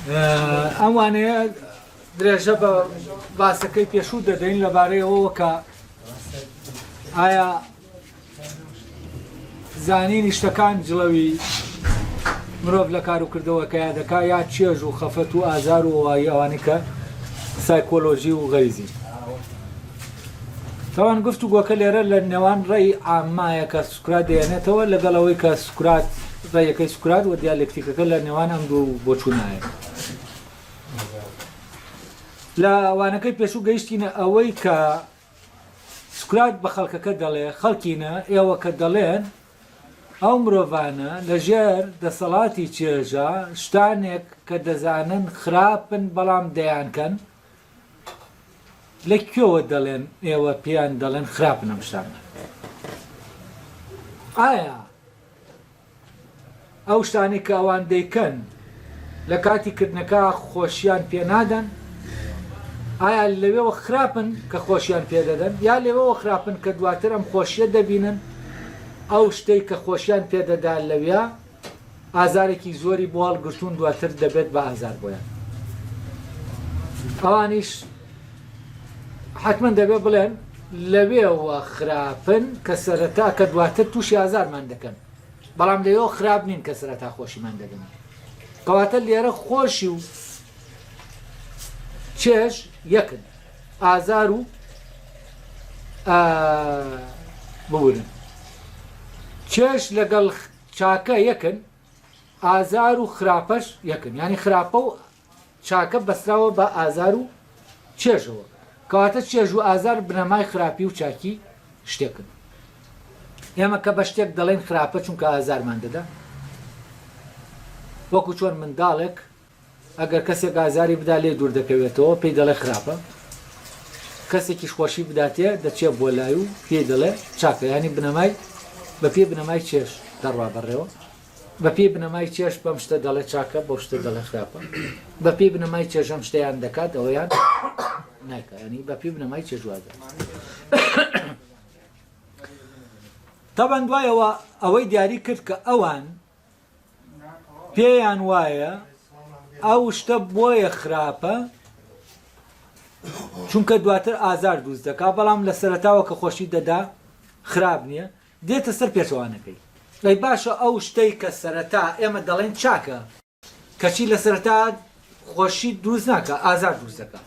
ئەم وانەیە درێژە بە باسەکەی پێشوو دەدەین لەبارەی ئەوەوە کە ئایا زانینی شتەکان جڵەوی مرۆڤ لە کار و کردەوەکەیا دەکا یا چێژ و خەفەت و ئازار و ئەوایی ئەوانەی کە سایکۆلۆژی و غەریزی تاوان گفت و گۆکە لێرە لە نێوان ڕێی عامایە کە سوکرات دەیەنێتەوە لەگەڵ ئەوەی کە سوکرات ڕێیەکەی سوکرات و دیالێکتیکەکە لە نێوان ئەم دوو بۆچوونایە. لە وانەکەی پێشوو گەیشتینە ئەوەی کە سوکرات بە خەڵکەکە دەڵێ خەڵکینە ئێوە کە دەڵێن ئەو مرۆڤانە لەژێر دەسەڵاتی چێژە شتانێک کە دەزانن خراپن بەڵام دەیانکەن لە کوێوە دەڵێن ئێوە پێیان دەڵێن خراپن ئەم شتانە؟ ئایا ئەو شتانەی کە ئەوان دەیکەن لە کاتی کردنەکە خۆشیان پێ نادەن؟ ئایا لەوێوە خراپن کە خۆشیان پێ دەدەن یا لەوێوە خراپن کە دواتر ئەم خۆشیە دەبینن ئەو شتەی کە خۆشیان پێ دەدا لەویا ئازارێکی زۆری بۆ هەڵگرتوون دواتر دەبێت بە ئازار بۆیان ئەوانیش حتمما دەبێت بڵێن لەوێوە خراپن کە سەرەتا کە دواتر تووشی ئازارمان دەکەن بەڵام لەوێوە خراپ نین کە سەرەتا خۆشیمان دەدەن کەواتە لێرە خۆشی و چێژ یەکن ئازار و ببورن چێژ لەگەڵ چاکە یەکن ئازار و خراپەش یەکن یانی خراپە و چاکە بەستراوە بە ئازار و چێژەوە کەواتە چێژ و ئازار بنەمای خراپی و چاکی شتێکن ئێمە کە بە شتێک دەڵێن خراپە چونکە ئازارمان دەدا وەکو چۆن منداڵێک ئەگەر کەسێک ئازاری بدا لێی دوور دەکەوێتەوە پێی دەڵێ خراپە، کەسێکیش خۆشی بداتێ دەچێ بۆ لای و پێی دەڵێ چاکە، یانی بنەمای بە پێی بنەمای چێژ دەڕوا بەڕێوە، بە پێی بنەمای چێژ بەم شتە دەڵێ چاکە بەو شتە دەڵێ خراپە، بە پێی بنەمای چێژ ئەم شتەیان دەکات ئەوەیان نایکا، یانی بە پێی بنەمای چێژ وا دەڵێ. تەبعەن دوایەوە ئەوەی دیاری کرد کە ئەوان پێیان وایە ئەو شتە بۆیە خراپە چونکە دواتر ئازار دروست دەکا بەڵام لە سەرەتاوە کە خۆشی دەدا خراپ نییە دێتە سەر پێچەوانەکەی ئەی باشە ئەو شتەی کە سەرەتا ئێمە دەڵێن چاکە کەچی لە سەرەتا خۆشی دروست ناکە ئازار دروست دەکا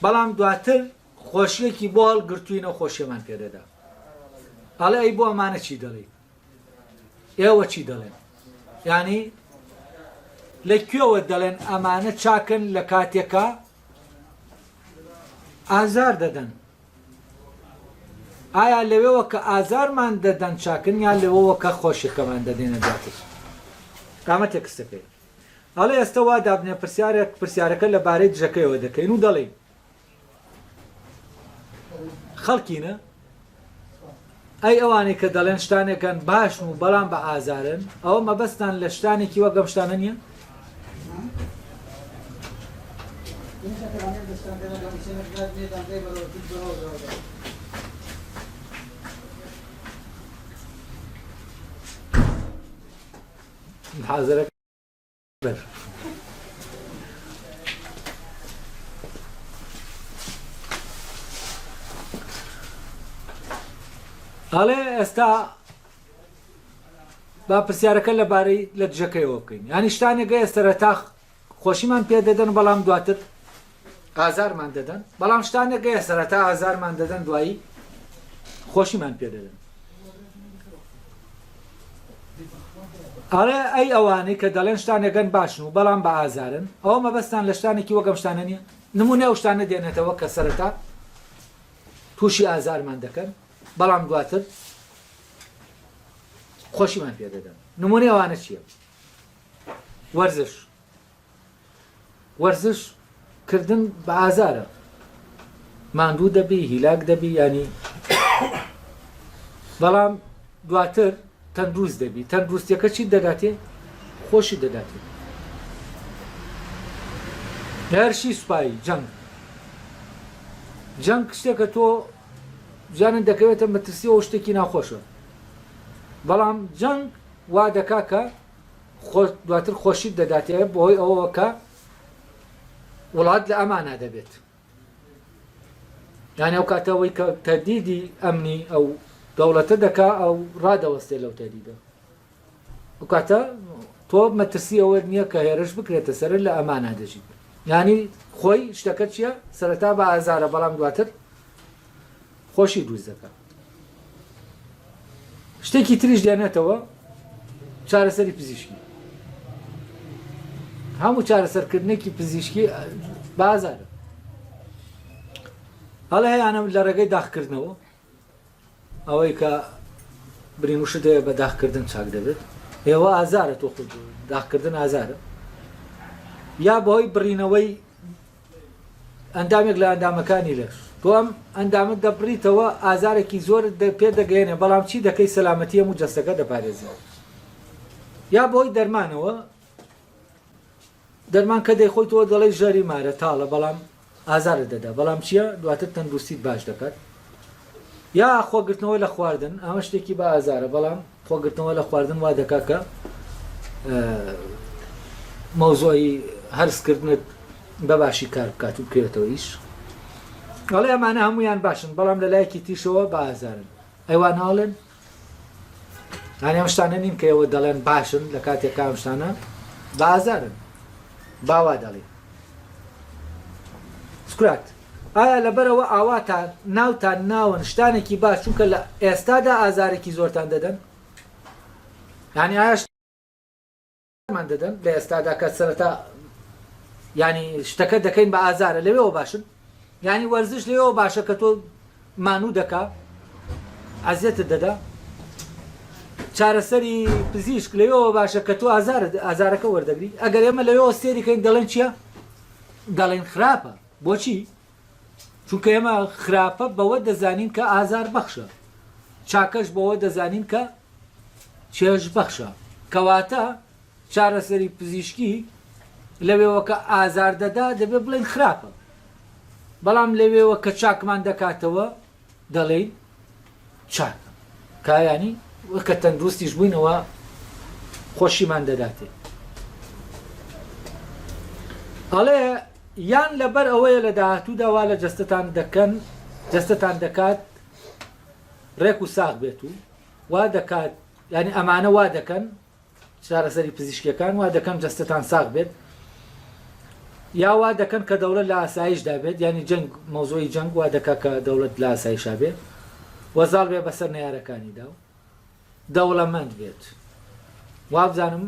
بەڵام دواتر خۆشیەکی بۆ هەڵگرتوینە خۆشیمان پێدەدا ئەڵێ ئەی بۆ ئەمانە چی دەڵێیت ئێوە چی دەڵێن؟ یانی لە کوێوە دەڵێن ئەمانە چاکن لە کاتێکا ئازار دەدەن؟ ئایا لەوێوە کە ئازارمان دەدەن چاکن یان لەوەوە کە خۆشیەکەمان دەدێنە دواتر؟ ئەمە تێکستەکەی ئەڵێ ئێستا وا دابنێ پرسیارێک پرسیارەکە لەبارەی دژەکەیەوە دەکەین و دەڵێین خەڵکینە ئەی ئەوانەی کە دەڵێن شتانێکن باشن و بەڵام بە ئازارن ئەوە مەبەستان لە شتانێکی وەک ئەم شتانە نییە؟ حاضرە بەر. ئەڵێ ئێستا با پرسیارەکە لەبارەی لە دژەکەیەوە بکەین ینی شتانێک گەیە سەرەتا خۆشیمان پێ دەدەن بەڵام دواتر ئازارمان دەدەن بەڵام شتانێک گەیە سەرەتا ئازارمان دەدەن دوایی خۆشیمان پێ دەدەن ئەڵێ ئەی ئەوانەی کە دەڵێن شتانێکن باشن و بەڵام بە ئازارن ئەوە مەبەستان لە شتانێکی وەک ئەم شتانە نییە؟ نمونە ئەو شتانە دێنێتەوە کە سەرەتا تووشی ئازارمان دەکەن بەڵام دواتر خۆشیمان پێ دەدەن نمونەی ئەوانە چییە؟ وەرزش وەرزش کردن بە ئازارە ماندوو دەبی هیلاک دەبی ینی بەڵام دواتر تەندروست دەبی تەندروستیەکە چی دەداتێ خۆشی دەداتێ هەرشی سوپایی جەنگ جەنگ شتێکە تۆ ژیانت دەکەوێتە مەترسیەوە شتێکی ناخۆشە بەڵام جەنگ وا دەکا کە. دواتر خۆشیت دەداتێ بەهۆی ئەوەوە کە وڵات لە ئەمانا دەبێت. یانی ئەو کاتە ئەوەی کە تەدیدی ئەمنی ئەو دەوڵەتە دەکا ئەو ڕادەوەستێ لەو تەدیدە. ئەو کاتە تۆ مەترسی ئەوەت نییە کە هێرش بکرێتە سەرت لە ئەمانا دەژیت. یانی خۆی شتەکە چییە؟ سەرەتا بە ئازارە بەڵام دواتر خۆشی دروست دەکا. شتێکی تریش دێنێتەوە چارەسەری پزیشکی. هەموو چارەسەرکردنێکی پزیشکی بە ئازارە. هەڵێ هەیانە لە ڕێگەی داخکردنەوە ئەوەی کە برین وشت هەیە بە داخکردن چاک دەبێت ئێوە ئازارە تۆ خود داخکردن ئازارە یا بەهۆی بڕینەوەی ئەندامێک لە ئەندامەکانی لەش تۆ ئەم ئەندامە دەبڕیتەوە ئازارێکی زۆر پێ دەگەێنێ بەڵام چی دەکەی سەلامەتی هەموو جەستەکە دەپارێزی یا بەهۆی دەرمانەوە دەرمان کە دەیخۆیتەوە دەڵێی ژەری مارە تاڵە بەڵام ئازارت دەدا بەڵام چیە دواتر تەندروستیت باش دەکات یا خۆگرتنەوە لە خواردن ئەمە شتێکی بە ئازارە بەڵام خۆگرتنەوە لە خواردن وا دەکات کە مەوزۆی هەرسکردنت بە باشی کار بکات و بکەوێتەوە ئیش ئەڵێ ئەمانە هەمویان باشن بەڵام لە لایەکی تیشەوە بە ئازارن ئەی وا ناڵێن؟ یانی ئەم شتانە نین کە ئێوە دەڵێن باشن لە کاتێک کە ئەم شتانە بە ئازارن با وا دەڵێن. سکرات، ئایا لەبەرئەوە ئاواتان ناوتان ناون شتانێکی باش چونکە لە ئێستادا ئازارێکی زۆرتان دەدەن؟ یانی ئایا مان دەدەن لە ئێستادا کە سەرەتا یانی شتەکە دەکەین بە ئازارە لەوێەوە باشن یانی وەرزش لەوێەوە باشە کە تۆ مانوو دەکا ئەزیەتت دەدا چارەسەری پزیشک لەوێەوە باشە کە تۆ ئازارت ئازارەکە وەردەگری ئەگەر ئێمە لەوێەوە سێریکەین دەڵێن چییە دەڵێن خراپە بۆچی چونکە ئێمە خراپە بەوە دەزانین کە ئازار بەخشە چاکەش بەوە دەزانین کە چێژ بەخشە. کەواتە چارەسەری پزیشکی لەوێوە کە ئازار دەدا دەبێ بڵێین خراپە، بەڵام لەوێوە کە چاکمان دەکاتەوە دەڵێین چاکە. کە یانی کە تەندروستیش بووین ئەوە خۆشیمان دەداتێ. ئەڵێ یان لەبەر ئەوەیە لە داهاتوودا وا لە جەستەتان دەکەن جەستەتان دەکات ڕێک و ساغ بێت و وا دەکات یانی ئەمانە وا دەکەن چارەسەری پزیشکیەکان وا دەکەن جەستەتان ساغ بێت یا وا دەکەن کە دەوڵەت لە ئاسایشدا بێت ینی جەنگ مەوزۆی جەنگ وا دەکا کە دەوڵەت لە ئاسایشا بێت وەزاڵ بێ بەسەر نەیارەکانیدا و دەوڵەمەند بێت وابزانم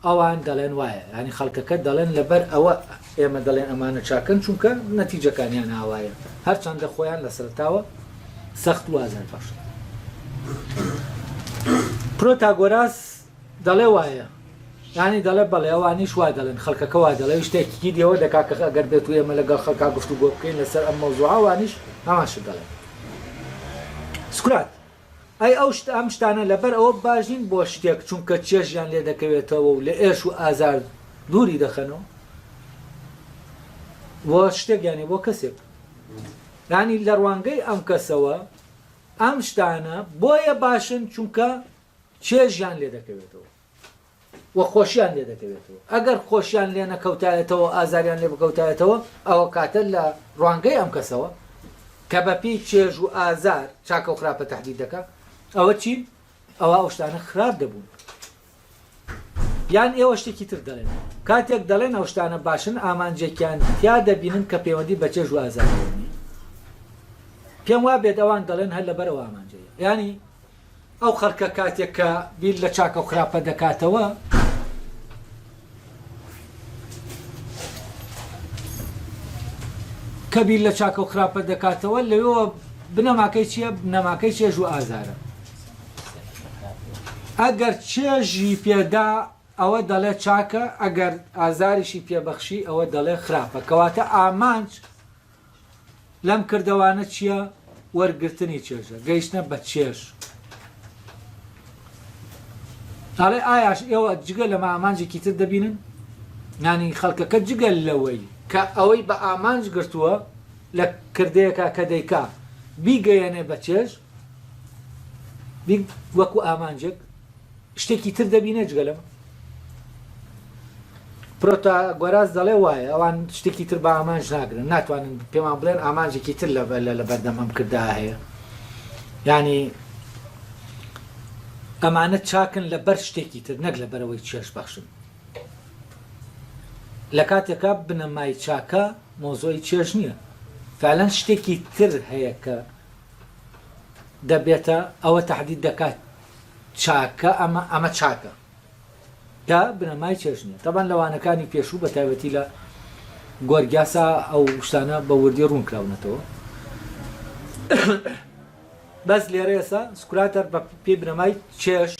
ئەوان دەڵێن وایە یانی خەڵکەکە دەڵێن لەبەر ئەوە ئێمە دەڵێن ئەمانە چاکەن چونکە نەتیجەکانیان ئاوایە هەرچەندە خۆیان لە سەرەتاوە سەخت و ئازاربەخشن. پرۆتاگۆراس دەڵێ وایە یانی دەڵێ بەڵێ ئەوانیش وا دەڵێن خەڵکەکە وا دەڵێ شتێکی دیەوە دەکا کە ئەگەر بێت و ئێمە لەگەڵ خەڵکا گفتوگۆ بکەین لەسەر ئەم مەوزوعە ئەوانیش هەمان شت دەڵێن. سوکرات ئەی ئەو شت ئەم شتانە لەبەر ئەوە باش نین بۆ شتێک چونکە چێژیان لێ دەکەوێتەوە و لە ئێش و ئازار دووری دەخەنەوە بۆ شتێک یانی بۆ کەسێک یانی لە ڕوانگەی ئەم کەسەوە ئەم شتانە بۆیە باشن چونکە چێژیان لێ دەکەوێتەوە. و خۆشیان لێ دەکەوێتەوە، ئەگەر خۆشیان لێ نەکەوتایەتەوە ئازاریان لێ بکەوتایەتەوە ئەوە کاتە لە ڕوانگەی ئەم کەسەوە کە بە پێی چێژ و ئازار چاکە و خراپە تەحدید دەکا ئەوە چین؟ ئەوا ئەو شتانە خراپ دەبوون. یان ئێوە شتێکی تر دەڵێن کاتێک دەڵێن ئەو شتانە باشن ئامانجێکیان تیا دەبینن کە پەیوەندی بە چێژ و ئازارەوە نییە. پێم وابێت ئەوان دەڵێن هەر لەبەر ئەو ئامانجەیە. یانی ئەو خەڵکە کاتێک کە بیر لە چاکە و خراپە دەکاتەوە، کە بیر لە چاکە و خراپە دەکاتەوە لەوێوە بنەماکەی چییە؟ بنەماکەی چێژ و ئازارە. ئەگەر چێژی پێدا ئەوە دەڵێ چاکە، ئەگەر ئازاریشی پێبەخشی ئەوە دەڵێ خراپە. کەواتە ئامانج لەم کردەوانە چییە؟ وەرگرتنی چێژە، گەیشتنە بە چێژ. ئەڵێ ئایاش ئێوە جگە لەمە ئامانجێکی تر دەبینن؟ یانی خەڵکەکە جگە لەوەی کە ئەوەی بە ئامانج گرتووە لە کردەیەکا کە دەیکا بیگەیەنێ بە چێژ، وەکو ئامانجێک، شتێکی تر دەبینێ جگە لەمە؟ پرۆتاگۆراس دەڵێ وایە، ئەوان شتێکی تر بە ئامانج ناگرن، ناتوانن پێمان بڵێن ئامانجێکی تر لە بەردەم ئەم کردە هەیە. یانی ئەمانە چاکن لەبەر شتێکی تر نەک لەبەرئەوەی چێژ بەخشن. لە کاتێکا بنەمای چاکە مەوزوعی چێژ نییە. فعلەن شتێکی تر هەیە کە دەبێتە ئەوە تەحدید دەکات چاکە ئەمە ئەمە چاکە. کە بنەمای چێژ نیە. تەبعەن لە وانەکانی پێشوو بە تایبەتی لە گۆرگیاسا ئەو شتانە بە وردی ڕوون کراونەتەوە. بەس لێرە ئێستا سوکراتەر بە پێی بنەمای چێژ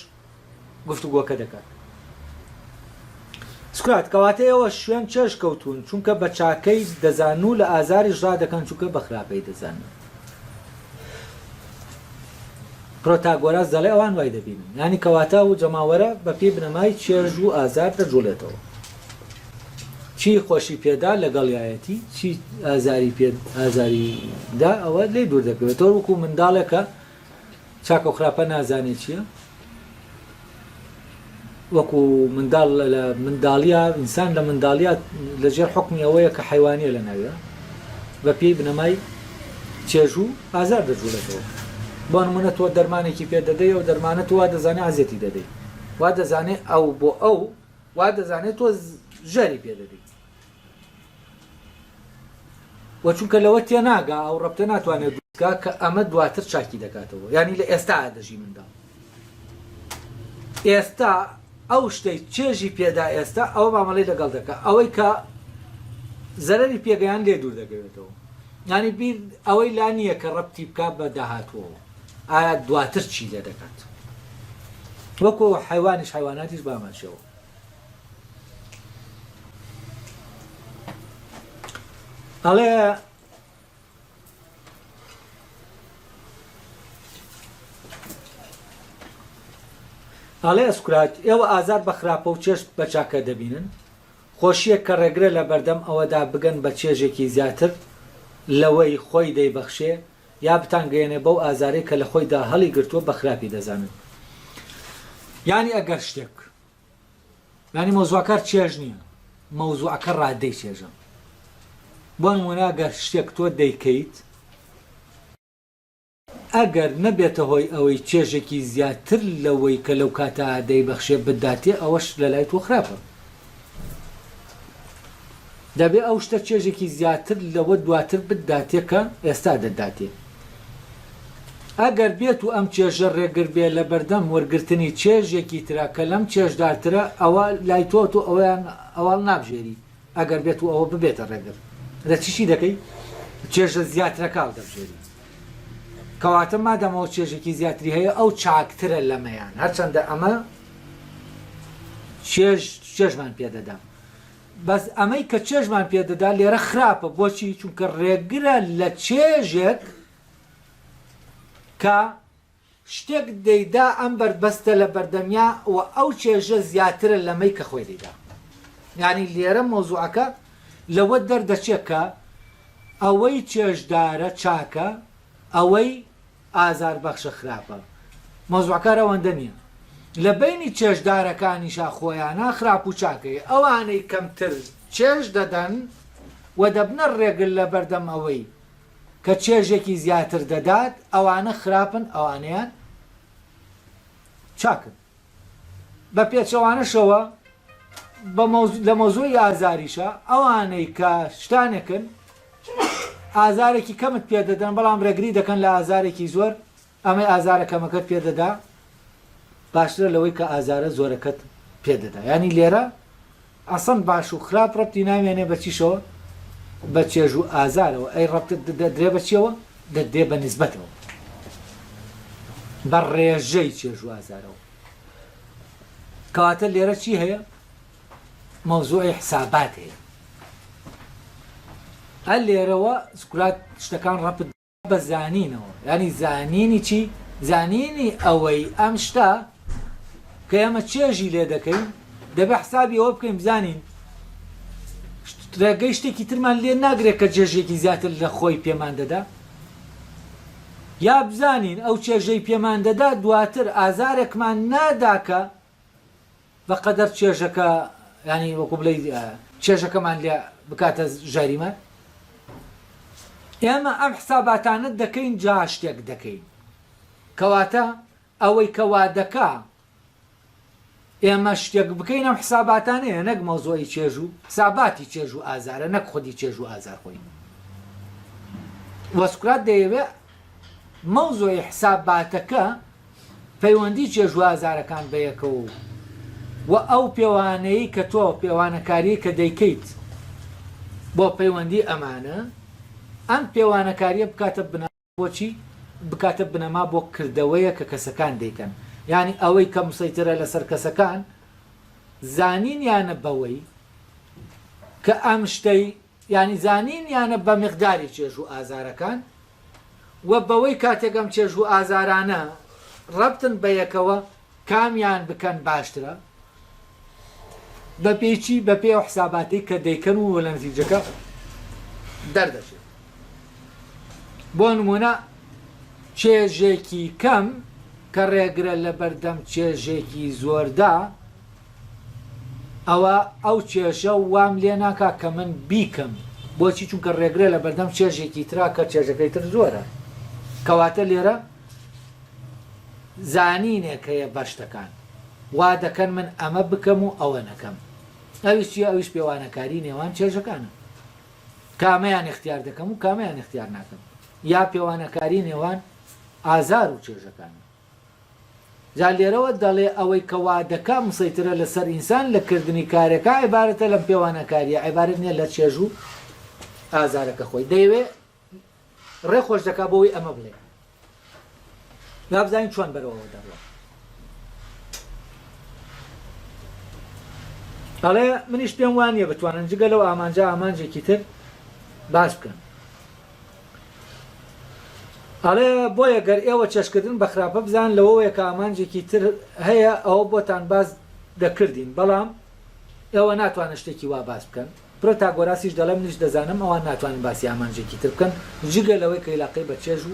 گفتوگۆکە دەکات. سوکرات، کەواتە ئێوە شوێن چێژ کەوتوون چونکە بە چاکەی دەزانن و لە ئازاریش ڕادەکەن چونکە بە خراپەی دەزانن. پرۆتاگۆراس دەڵێ ئەوان وای دەبینن. یانی کەواتە ئەو جەماوەرە بە پێی بنەمای چێژ و ئازار دەجوڵێتەوە. چی خۆشی پێدا لەگەڵیایەتی، چی ئازاری پێ ئازاری دا ئەوە لێی دوور دەکەوێتەوە. وەکوو منداڵێک کە چاکە و خراپە نازانێ چییە. وەکو منداڵ لە منداڵیا ئینسان لە منداڵیا لە ژێر حوکمی ئەوەیە کە حەیوانیە لە ناویا بە پێی بنەمای چێژ و ئازار دەجوڵێتەوە بۆ نمونە تۆ دەرمانێکی پێ دەدەی ئەو دەرمانە تۆ وا دەزانێ عەزێتی دەدەی وا دەزانێ ئەو بۆ ئەو وا دەزانێت تۆ ژەری پێ دەدەی و چونکە لەوە تێناگا ئەو ڕەبتە ناتوانێت دروست کا کە ئەمە دواتر چاکی دەکاتەوە یانی لە ئێستا دەژی منداڵ ئێستا ئەو شتەی چێژی پێدا ئێستا ئەوە مامەڵەی لەگەڵ دەکا ئەوەی کە زەرەری پێگەیان لێ دوور دەکەوێتەوە یانی بیر ئەوەی لا نییە کە ڕەبتی بکات بە داهاتووەوە ئایا دواتر چی لێ دەکات وەکو حیوانیش حیواناتیش بامان شێوە ئەڵێ ئەڵێ ئەسکرات ئێوە ئازار بە خراپە و چێشت بە چاکە دەبینن خۆشیەک کە ڕێگرە لە بەردەم ئەوەدا بگەن بە چێژێکی زیاتر لەوەی خۆی دەیبەخشێ یا بتانگەیەنێ بەو ئازارەی کە لە خۆیدا هەڵی گرتووە بە خراپی دەزانن یانی ئەگەر شتێک یانی مەوزوعەکە هەر چێژ نییە مەوزوعەکە ڕادەی چێژە بۆ نمونە گەر شتێک تۆ دەیکەیت ئەگەر نەبێتە هۆی ئەوەی چێژێکی زیاتر لەوەی کە لەو کاتە دەیبەخشێ بداتێ ئەوەش لەلای تۆ خراپە دەبێ ئەو شتە چێژێکی زیاتر لەوە دواتر بداتێ کە ئێستا دەداتێ. ئەگەر بێت و ئەم چێژە ڕێگر بێ لە بەردەم وەرگرتنی چێژێکی ترا کە لەم چێژدارترە ئەوە لای تۆ تۆ ئەوەیان ئەواڵ نابژێری ئەگەر بێت و ئەوە ببێتە ڕێگر لە چی چی دەکەی چێژە زیاترەکە هەڵدەبژێری کەواتە مادام ئەوە چێژێکی زیاتری هەیە ئەو چاکترە لەمەیان هەرچەندە ئەمە چێژ چێژمان پێدەدا بەس ئەمەی کە چێژمان پێدەدا لێرە خراپە بۆچی چونکە ڕێگرە لە چێژێک کە شتێک دەیدا ئەم بەربەستە لە بەردەمیا و ئەو چێژە زیاترە لەمەی کە خۆی دەیدا یعنی لێرە مەوزوعەکە لەوە دەردەچێت کە ئەوەی چێژدارە چاکە ئەوەی ئازاربەخشە خراپە مەوزوعەکە هەر ئەوەندە نییە لە بەینی چێژدارەکانیشا خۆیانا خراپ و چاک هەیە ئەوانەی کەمتر چێژ دەدەن و دەبنە ڕێگر لەبەردەم ئەوەی کە چێژێکی زیاتر دەدات ئەوانە خراپن ئەوانەیان چاکن بە پێچەوانەشەوە لە مەوزوعی ئازاریشە ئەوانەی کە شتانێکن ئازارێکی کەمت پێ دەدەن بەڵام ڕێگری دەکەن لە ئازارێکی زۆر ئەمەی ئازارە کەمەکەت پێ دەدا باشترە لەوەی کە ئازارە زۆرەکەت پێ دەدا ینی لێرە ئەسڵەن باش و خراپ ڕەبتی نامێنێ بە چیشەوە؟ بە چێژ و ئازارەوە، ئەی ڕەبت دەدرێ بە چیەوە؟ دەدرێ بە نیسبەتەوە، بە ڕێژەی چێژ و ئازارەوە. کەواتە لێرە چی هەیە؟ مەوزوعی حسابات هەیە. ئە لێرەوە سوکرات شتەکان ڕەبت بە زانینەوە یانی زانینی چی؟ زانینی ئەوەی ئەم شتە کە ئێمە چێژی لێ دەکەین دەبێ حسابی ئەوە بکەین بزانین ڕێگەی شتێکی ترمان لێ ناگرێت کە چێژێکی زیاتر لە خۆی پێمان دەدا یا بزانین ئەو چێژەی پێمان دەدا دواتر ئازارێکمان ناداکە بەقەدەر چێژەکە یانی وەکو بڵێی چێژەکەمان لێ بکاتە ژەریمە؟ ئێمە ئەم حساباتانە دەکەین جا شتێک دەکەین. کەواتە ئەوەی کە وا دەکا ئێمە شتێک بکەین ئەم حساباتانەیە نەک مەوزوعی چێژ و حساباتی چێژ و ئازارە نەک خودی چێژ و ئازار خۆی. وە سوکرات دەیەوێ مەوزوعی حساباتەکە پەیوەندی چێژ و ئازارەکان بەیەکەوە و وە ئەو پێوانەیەی کە تۆ پێوانەکاریەی کە دەیکەیت بۆ پەیوەندی ئەمانە ئەم پێوانەکاریە بکاتە بنەما بۆ چی؟ بکاتە بنەما بۆ کردەوەیە کە کەسەکان دەیکەن یانی ئەوەی کە مسەیتەرە لەسەر کەسەکان زانینیانە بەوەی کە ئەم شتەی یانی زانینیانە بە میقداری چێژ و ئازارەکان و بەوەی کاتێک ئەم چێژ و ئازارانە ڕەبتن بە یەکەوە کامیان بکەن باشترە؟ بەپێی چی؟ بەپێی ئەو حساباتەی کە دەیکەن و لە نەتیجەکە دەردەچێت. بۆ نموونە چێژێکی کەم کە ڕێگرە لەبەردەم چێژێکی زۆردا، ئەوە ئەو چێژە وام لێ ناکا کە من بیکەم، بۆچی؟ چونکە ڕێگرە لە بەردەم چێژێکی ترا کە چێژەکەی تر زۆرە. کەواتە لێرە زانینێک هەیە بە شتەکان وا دەکەن من ئەمە بکەم و ئەوە نەکەم. ئەویش چییە؟ ئەویش پێوانەکاری نێوان چێژەکانە. کامەیان ئیختیار دەکەم و کامەیان ئیختیار ناکەم. یا پێوانەکاری نێوان ئازار و چێژەکانە. جا لێرەوە دەڵێ ئەوەی کە وا دەکا مسەیترە لە سەر ئینسان لە کردنی کارێکا عیبارەتە لەم پێوانەکاریە عیبارەت نیە لە چێژ و ئازارەکە خۆی دەیەوێ ڕێ خۆش دەکا بۆ ئەوەی ئەمە بڵێ با بزانین چۆن بەرەوە دەڕوا ئەڵێ منیش پێم وانە بتوانن جگە لەو ئامانجە ئامانجێکی تر باس بکەن ئەڵێ، بۆیە گەر ئێوە چێژکردن بە خراپە بزانن لەوەوەیە کە ئامانجێکی تر هەیە ئەوە بۆتان باس دەکردین بەڵام ئێوە ناتوانن شتێکی وا باس بکەن. پرۆتاگۆراسیش دەڵێ منیش دەزانم ئەوان ناتوانن باسی ئامانجێکی تر بکەن جگە لەوەی کە ئیلاقەی بە چێژ و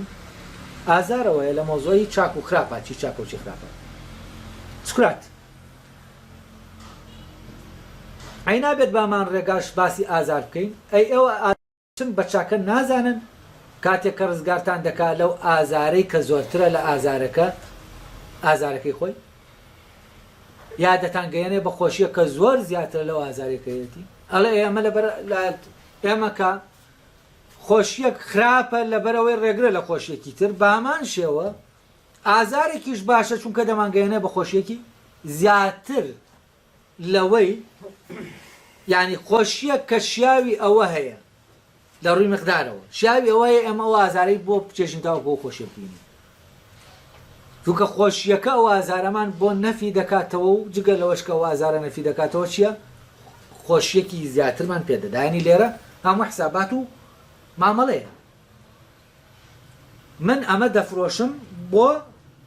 ئازارەوەیە لە مەوزوعی چاک و خراپە چی چاکە و چی خراپە. سوکرات. ئەی نابێت بامان ڕێگاش باسی ئازار بکەین؟ ئەی ئێوە. چون بە چاکە نازانن کاتێک کە ڕزگارتان دەکا لەو ئازارەی کە زۆرترە لە ئازارەکە ئازارەکەی خۆی یا دەتانگەیەنێ بە خۆشیەک کە زۆر زیاترە لەو ئازارەی کە هەیەتی ئەڵێ ئێ ئەمە لەبەر ئێمە کە خۆشیەک خراپە لەبەرئەوەی ڕێگرە لە خۆشیەکی تر بە هەمان شێوە ئازارێکیش باشە چونکە دەمانگەیەنێ بە خۆشیەکی زیاتر لەوەی یانی خۆشیەک کە شیاوی ئەوە هەیە لە ڕووی مقدارەوە شیاوی ئەوە هەیە ئێمە ئەو ئازارەی بۆ بچێژین تاوەکو ئەو خۆشیە ببینین چونکە خۆشیەکە ئەو ئازارەمان بۆ نەفی دەکاتەوە و جگە لەوەش کە ئەو ئازارە نەفی دەکاتەوە چییە خۆشیەکی زیاترمان پێدەدا ینی لێرە هەموو حسابات و مامەڵەیە من ئەمە دەفرۆشم بۆ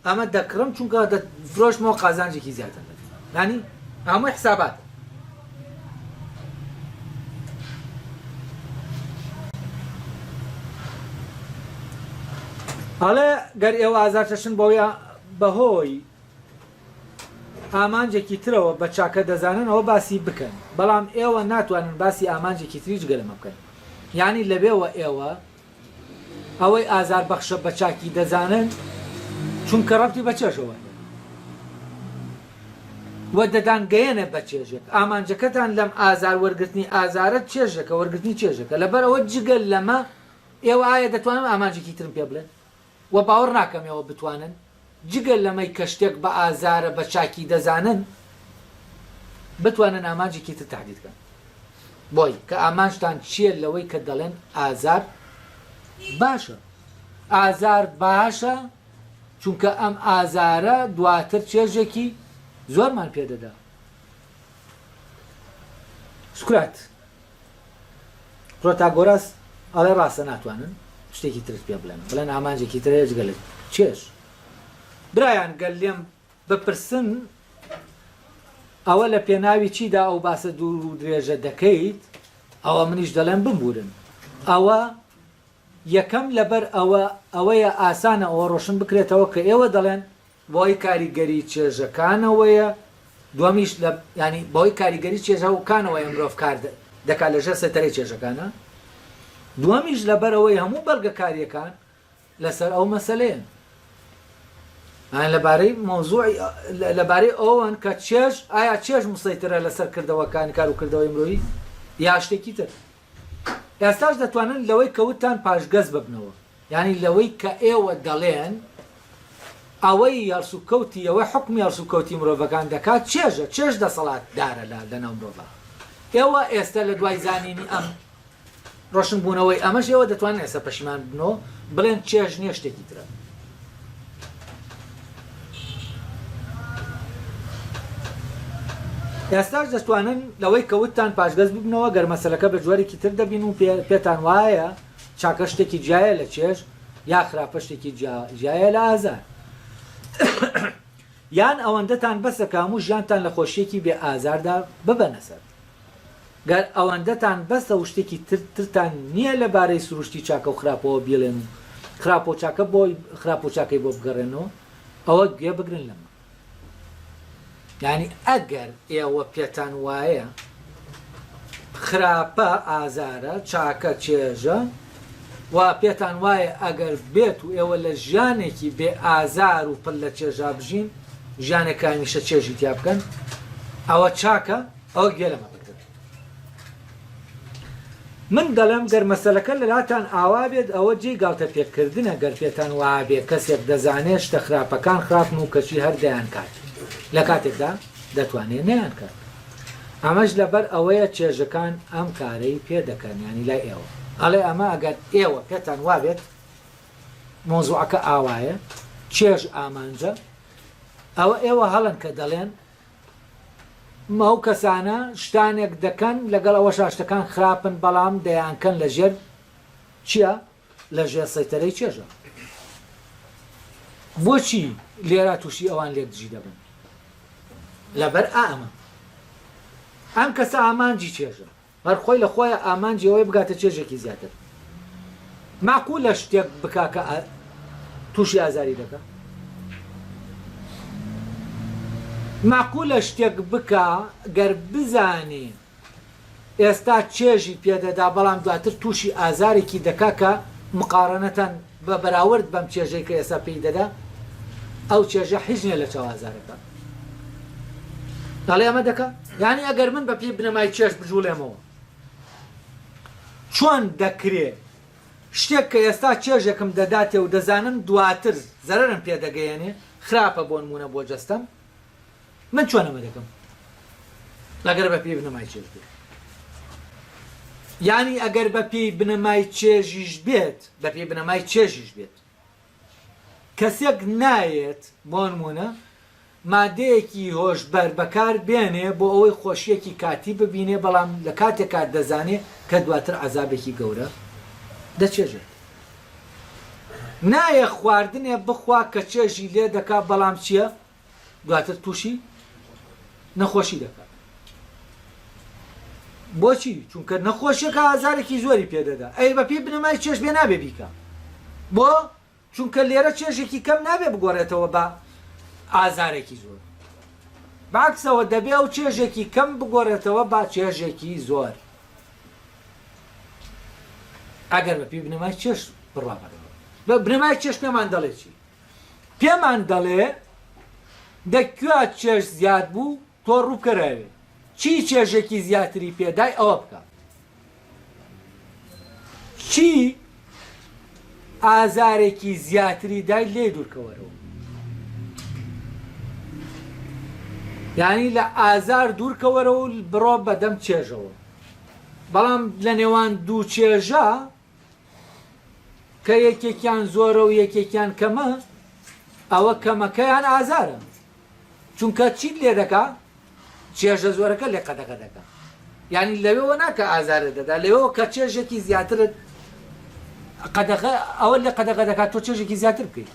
ئەمە دەکڕم چونکە دەفرۆشمەوە قازانجێکی زیاتر دەکەم یانی هەمووی حسابات ئەڵێ گەر ئێوە ئازار چەشن بەوەی بەهۆی ئامانجێکی ترەوە بە چاکە دەزانن ئەوە باسی بکەن بەڵام ئێوە ناتوانن باسی ئامانجێکی تری جگە لەمە بکەن یانی لەوێوە ئێوە ئەوەی ئازار بەخشە بە چاکی دەزانن چونکە ڕەبتی بە چێژەوە هەیە و دەتانگەیەنێ بە چێژێک ئامانجەکەتان لەم ئازار وەرگرتنی ئازارە چێژێکە وەرگرتنی چێژێکە لەبەر ئەوە جگە لەمە ئێوە ئایا دەتوانن ئامانجێکی ترم پێ بڵێن وە باوەڕ ناکەم ئێوە بتوانن جگە لەمەی کە شتێک بە ئازارە بە چاکی دەزانن بتوانن ئامانجێکی تر تەحدید کەن بۆی کە ئامانجتان چییە لەوەی کە دەڵێن ئازار باشە ئازار باشە چونکە ئەم ئازارە دواتر چێژێکی زۆرمان پێدەدا سوکرات پرۆتاگۆراس ئەڵێ ڕاستە ناتوانن شتێکی ترت پێ بڵێن بڵێن ئامانجێکی تر هەیە جگە لە چێژ برایان گەر لێم بپرسن ئەوە لە پێناوی چیدا ئەو باسە دوور و درێژە دەکەیت ئەوە منیش دەڵێم بمبورن ئەوە یەکەم لەبەر ئەوە ئەوەیە ئاسانە ئەوە ڕۆشن بکرێتەوە کە ئێوە دەڵێن بۆی کاریگەری چێژەکانەوەیە. دووەمیش لە یانی بەهۆی کاریگەری چێژەکانەوەیە مرۆڤ کار دەکات لەژێر سەیتەرەی چێژەکانە. دووەمیش لەبەرئەوەی هەموو بەڵگەکارییەکان لەسەر ئەو مەسەلەیەن. یان لەبارەی مەوزوعی لەبارەی ئەوەن کە چێژ ئایا چێژ مسەیترە لەسەر کردەوەکانی کار و کردەوەی مرۆیی یا شتێکی تر. ئێستاش دەتوانن لەوەی کە وتتان پاشگەز ببنەوە. یانی لەوەی کە ئێوە دەڵێن ئەوەی هەڵسوکەوتی ئەوەی حوکمی هەڵسوکەوتی مرۆڤەکان دەکات چێژە، چێژ دەسەڵاتدارە لە لەناو مرۆڤا. ئێوە ئێستە لە دوای زانینی ئەم ڕۆشنبوونەوەی ئەمەش ئێوە دەتوانن ئێستا پەشیمان ببنەوە بڵێن چێژ نییە شتێکی ترە. ئێستاش دەتوانن لەوەی کە وتتان پاشگەز ببنەوە گەر مەسەلەکە بە جۆرێکی تر دەبین و پێتان وایە چاکە شتێکی جیایە لە چێژ یا خراپە شتێکی جیایە لە ئازار. یان ئەوەندەتان بەسە کە هەموو ژیانتان لە خۆشییەکی بێ ئازاردا ببەنە سەر. گەر ئەوەندەتان بەسە و شتێکی تر ترتان نییە لە بارەی سروشتی چاکە و خراپەوە بیڵێن و خراپە و چاکە بۆ خراپە و چاکەی بۆ بگەڕێنەوە ئەوە گوێ بگرن لەمە. یانی ئەگەر ئێوە پێتان وایە خراپە ئازارە، چاکە چێژە و پێتان وایە ئەگەر بێت و ئێوە لە ژیانێکی بێ ئازار و پڕ لە چێژا بژین، ژیانێک کە هەمیشە چێژی تیا بکەن، ئەوە چاکە، ئەوە گوێ لەمە بگرن. من دەڵێم گەر مەسەلەکە لەلاتان ئاوا بێت ئەوە جێی گاڵتە پێکردنە گەر پێتان وابێ کەسێک دەزانێ شتە خراپەکان خراپن و کەچی هەر دەیانکات لە کاتێکدا دەتوانێ نەیانکات ئەمەش لەبەر ئەوەیە چێژەکان ئەم کارەی پێ دەکەن یانی لای ئێوە ئەڵێ ئەمە ئەگەر ئێوە پێتان وابێت مەوزوعەکە ئاوایە چێژ ئامانجە ئەوە ئێوە هەڵەن کە دەڵێن ئەو کەسانە شتانێک دەکەن لەگەڵ ئەوەشا شتەکان خراپن بەڵام دەیانکەن لە ژێر چیا لە ژێر سەیتەرەی چێژە بۆچی لێرا تووشی ئەوان لێک دژی دەبن لەبەر ئەمە ئەم کەسە ئامانجی چێژە هەر خۆی لە خۆیا ئامانجی ئەوەیە بگاتە چێژێکی زیاتر. مەعقولە شتێک بکا کە تووشی ئازاری دەکا؟ مەعقولە شتێک بکا گەر بزانێ ئێستا چێژی پێدەدا بەڵام دواتر تووشی ئازارێکی دەکا کە مقارەنەتەن بە بەراورد بەم چێژەی کە ئێستا پێی دەدا ئەو چێژە هیچ نیە لە چاو ئازارەکە. دەڵێ ئەمە دەکا؟ یانی ئەگەر من بە پێی بنەمای چێژ بجوڵێمەوە چۆن دەکرێ شتێک کە ئێستا چێژێکم دەداتێ و دەزانم دواتر زەرەرم پێ دەگەیەنێ خراپە بۆ نموونە بۆ جەستەم من چۆن ئەمە دەکەم ئەگەر بە پێی بنەمای چێژ بێت یانی ئەگەر بە پێی بنەمای چێژیش بێت بە پێی بنەمای چێژیش بێت کەسێک نایەت بۆ نموونە مادەیەکی هۆشبەر بەکار بێنێ بۆ ئەوەی خۆشییەکی کاتی ببینێ بەڵام لە کاتێکا دەزانێ کە دواتر عەزابێکی گەورە دەچێژێت. نایە خواردنێ بخوا کە چێژی لێ دەکا بەڵام چییە دواتر تووشی نەخۆشی دەکات. بۆچی؟ چونکە نەخۆشیەکە ئازارێکی زۆری پێدەدا. ئەی بەپێی بنەمای چێژ بێ نابێ بیکا. بۆ؟ چونکە لێرە چێژێکی کەم نابێ بگۆرێتەوە بە ئازارێکی زۆر. بەعەکسەوە دەبێ ئەو چێژێکی کەم بگۆرێتەوە بە چێژێکی زۆر. ئەگەر بە پێی بنەمای چێژ بڕوا بەڕێوە. بە بنەمای چێژ پێمان دەڵێ چی؟ پێمان دەڵێ دە کوێ چێژ زیاد بوو تۆ ڕووبکەرە ئەوێ. چی چێژێکی زیاتری پێدای ئەوە بکە. چی ئازارێکی زیاتری دای لێی دوورکەوەرەوە. یانی لە ئازار دوورکەوەرەوە و بڕۆ بەدەم چێژەوە. بەڵام لە نێوان دوو چێژە کە یەکێکیان زۆرە و یەکێکیان کەمە، ئەوە کەمەکەیان ئازارە. چونکە چیت لێ دەکا؟ چێژە زۆرەکە لێ قەدەغە دەکا. یانی لەوێوە نا کە ئازارت دەدا، لەوێوە کە چێژێکی زیاترت قەدەغە، ئەوە لێ قەدەغە دەکات تۆ چێژێکی زیاتر بکەیت.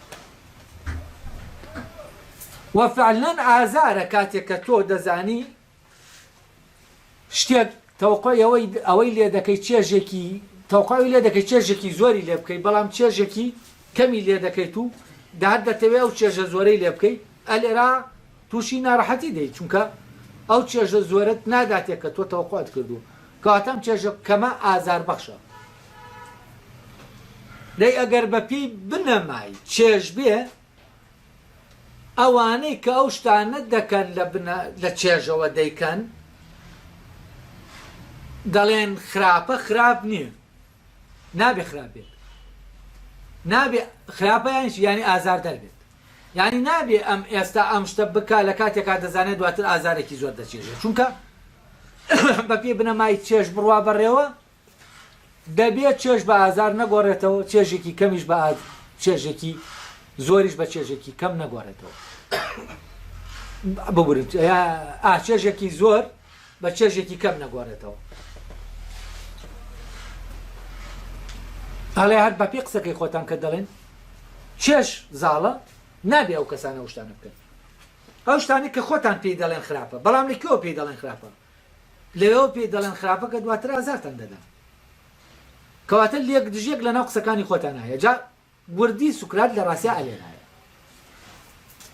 وە فعلەن ئازارە کاتێک کە تۆ دەزانی شتێک تەوقعی ئەوەی ئەوەی لێ دەکەی چێژێکی تەوقعی لێ دەکەی چێژێکی زۆری لێ بکەی بەڵام چێژێکی کەمی لێ دەکەیت و دەهات دەتەوێ ئەو چێژە زۆرەی لێ بکەی ئەلێرا تووشی ناڕەحەتی دەی چونکە. ئەو چێژە زۆرەت ناداتێ کە تۆ تەوەقوعت کردووە. کەواتە ئەم چێژە کەمە ئازاربەخشە. دەی ئەگەر بەپێی بنەمای چێژ بێ، ئەوانەی کە ئەو شتانە دەکەن لە بنە لە چێژەوە دەیکەن دەڵێن خراپە خراپ نییە نابێ خراپ بێت نابێ خراپە یانی چی یانی ئازاردەر بێت یانی نابێ ئەم ئێستا ئەم شتە بکا لە کاتێکا دەزانێت دواتر ئازارێکی زۆر دەچێژێت چونکە بەپێی بنەمای چێژ بڕوا بەڕێوە دەبێت چێژ بە ئازار نەگۆڕێتەوە، چێژێکی کەمیش بە چێژێکی زۆریش بە چێژێکی کەم نەگۆڕێتەوە. ببورن ئا چێژێکی زۆر بە چێژێکی کەم نەگۆڕێتەوە. ئەڵێ هەر بەپێی قسەکەی خۆتان کە دەڵێن چێژ زاڵە نابێ ئەو کەسانە ئەو شتانە بکەن. ئەو شتانەی کە خۆتان پێی دەڵێن خراپە، بەڵام لە کوێوە پێی دەڵێن خراپە؟ لەوێوە پێی دەڵێن خراپە کە دواتر ئازارتان دەدا. کەواتە لێکدژیەک لەناو قسەکانی خۆتانا هەیە. جا وردی سوکرات لە ڕاستیا ئەلێرایە.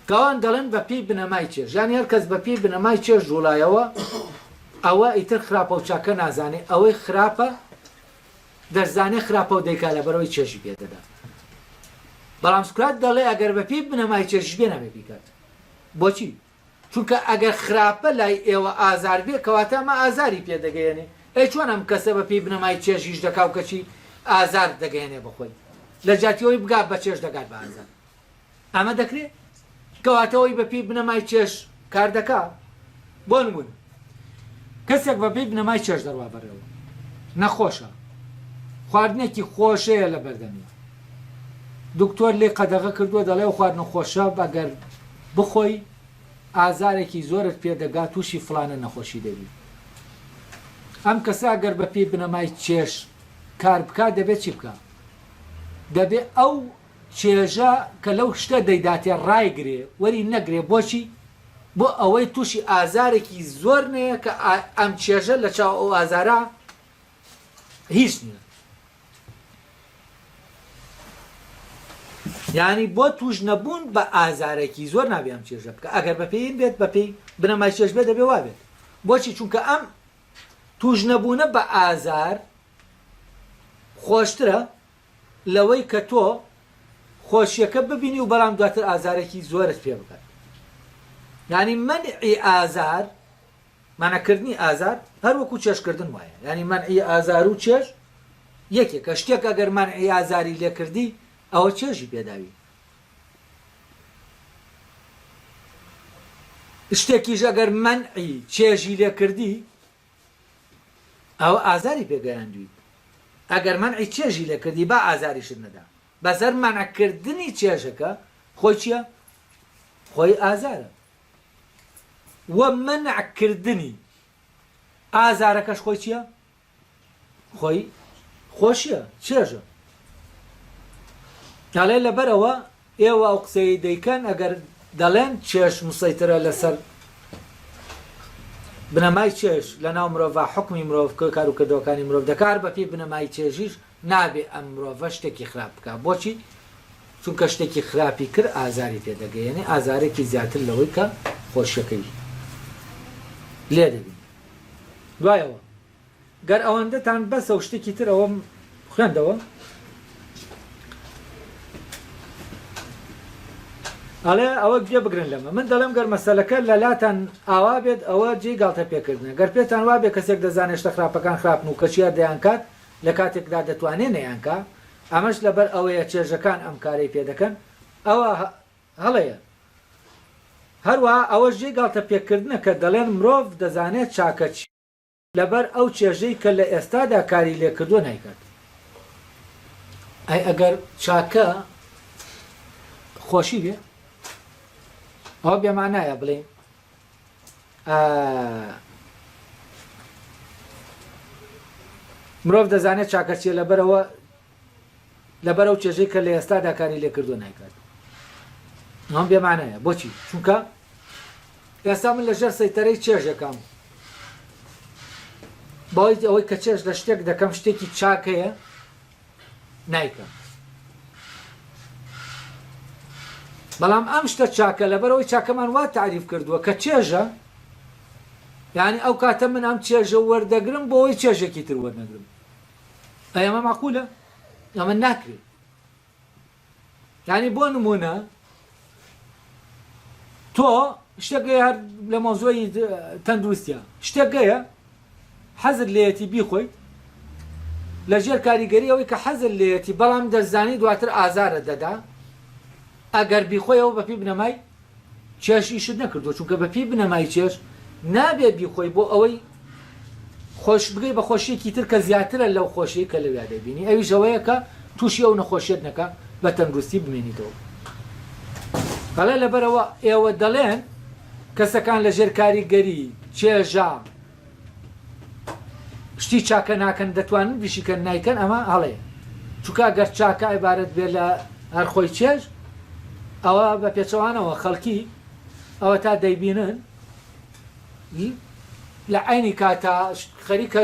کە ئەوان دەڵێن بە پێی بنەمای چێژ. یانی هەر کەس بە پێی بنەمای چێژ جوڵایەوە ئەوە ئیتر خراپە و چاکە نازانێ، ئەوەی خراپە دەشزانێ خراپە و دەیکا لەبەرئەوەی چێژی پێ دەدا. بەڵام سوکرات دەڵێ ئەگەر بە پێی بنەمای چێژیش بێ نابێ بیکات. بۆچی؟ چونکە ئەگەر خراپە لای ئێوە ئازار بێ کەواتە ئەمە ئازاری پێ دەگەیەنێ، ئەی چۆن ئەم کەسە بە پێی بنەمای چێژ ئیش دەکا و کەچی ئازار دەگەیەنێ بە خۆی؟ لە جیاتی ئەوەی بگات بە چێژ دەگات بە ئازار. ئەمە دەکرێ؟ کەواتە ئەوەی بە پێی بنەمای چێژ کار دەکا، بۆ نموونە کەسێک بە پێی بنەمای چێژ دەڕوا بەڕێوە، نەخۆشە، خواردنێکی خۆش هەیە لە بەردەمیا، دکتۆر لێی قەدەغە کردووە دەڵێ ئەو خواردنە خۆشە ئەگەر بخۆی ئازارێکی زۆرت پێ دەگات تووشی فڵانە نەخۆشی دەبی. ئەم کەسە ئەگەر بە پێی بنەمای چێژ کار بکات دەبێت چی بکا؟ دەبێ ئەو چێژە کە لەو شتە دەیداتێ ڕایگرێ وەری نەگرێ بۆچی؟ بۆ ئەوەی تووشی ئازارێکی زۆر نەیە کە ئەم چێژە لە چاو ئەو ئازارە هیچ نییە. یانی بۆ توش نەبوون بە ئازارێکی زۆر نابێ ئەم چێژە بکە ئەگەر بەپێی بێت بەپێی بنەمای چێژ بێت دەبێ وابێت بۆچی چونکە ئەم توش نەبوونە بە ئازار خۆشترە لەوەی کە تۆ خۆشیەکە ببینی و بەڵام دواتر ئازارێکی زۆرت پێ بکات یعنی مەنعی ئازار مەنعکردنی ئازار هەر وەکو چێژکردن وایە، یانی مەنعی ئازار و چێژ یەکێکە، شتێک ئەگەر مەنعی ئازاری لێکردی ئەوە چێژی پێداوی، شتێکیش ئەگەر مەنعی چێژی لێکردی ئەوە ئازاری پێگەیاندویت، ئەگەر مەنعی چێژی لێکردی با ئازاریشت نەدا، بەس هەر مەنعکردنی چێژەکە خۆی چیە؟ خۆی ئازارە. وە مەنع کردنی ئازارەکەش خۆی چیە؟ خۆی خۆشیە، چێژە. ئەڵێ لەبەرئەوە ئێوە ئەو قسەیەی دەیکەن ئەگەر دەڵێن چێژ مسەیترە لەسەر بنەمای چێژ لەناو مرۆڤا حوکمی مرۆڤ کار و کردەوەکانی مرۆڤ دەکا هەر بەپێی بنەمای چێژیش نابێ ئەم مرۆڤە شتێکی خراپ بکا بۆچی؟ چونکە شتێکی خراپی کرد ئازاری پێ دەگەیەنێ ئازارێکی زیاتر لەوەی کە خۆشیەکەی لێ دەبینێ دوایەوە گەر ئەوەندەتان بەسە و شتێکی تر ئەوەم خوێندەوە ئەڵێ ئەوە گوێ بگرن لەمە من دەڵێم گەر مەسەلەکە لەلاتان ئاوا بێت ئەوە جێی گاڵتە پێکردنە گەر پێتان وابێ کەسێک دەزانێت شتە خراپەکان خراپن و کەچی هەر دەیانکات لە کاتێکدا دەتوانێ نەیانکا، ئەمەش لەبەر ئەوەیە چێژەکان ئەم کارەی پێ دەکەن، ئەوە هەڵەیە. هەروەها ئەوەش جێی گاڵتە پێکردنە کە دەڵێن مرۆڤ دەزانێت چاکە چییە لەبەر ئەو چێژەی کە لە ئێستادا کاری لێ کردووە نایکات. ئەی ئەگەر چاکە خۆشی بێ؟ ئەوە بێمانایە بڵێین مرۆڤ دەزانێت چاکە چیە لەبەرەوە لەبەر ئەو چێژەی کە لە ئێستادا کاری لێکردووە نایکات ئەم بێمانایە بۆچی چونکە ئێستا من لەژێر سەیتەرەی چێژەکەم بەوەی ئەوەی کە چێژ لە شتێک دەکەم شتێکی چاک هەیە نایکەم بەڵام ئەم شتە چاکە لەبەرەوەی چاکەمان وا تعریف کردووە کە چێژە. یانی ئەو کاتە من ئەم چێژە وەردەگرم بۆ ئەوەی چێژێکی تر وەرنەگرم. ئەی ئەمە مەعقولە؟ ئەمە ناکرێ. یانی بۆ نمونە تۆ شتێک هەیە هەر لە مەوزوعی تەندروستە شتێک هەیە حەزت لێیەتی بیخۆیت لە ژێر کاریگەری ئەوەی کە حەزت لێیەتی بەڵام دەزانی دواتر ئازارت دەدا ئەگەر بیخۆیەوە بەپی بنەمای چێژ ئیشت نەکردووە چونکە بەپێی بنەمای چێژ نابێ بیخۆی بۆ ئەوەی خۆش بگەی بە خۆشیەکی تر کە زیاترە لەو خۆشیەی کە لەویا دەیبینی ئەویش ئەوەیە کە تووشی ئەو نەخۆشیەت نەکا بە تەندروستی بمێنیتەوە بەڵێ لەبەرەوە ئێوە دەڵێن کەسەکان لەژێر کاریگەری چێژە شتی چاکە ناکەن دەتوانن بیشیکەن نایکەن ئەمە هەڵەیە چونکە گەر چاکە عیبارەت بێ لە هەر خۆی چێژ ئەوە بە پێچەوانەوە خەڵکی ئەوە تا دەیبینن لە عینی کاتا خەریکە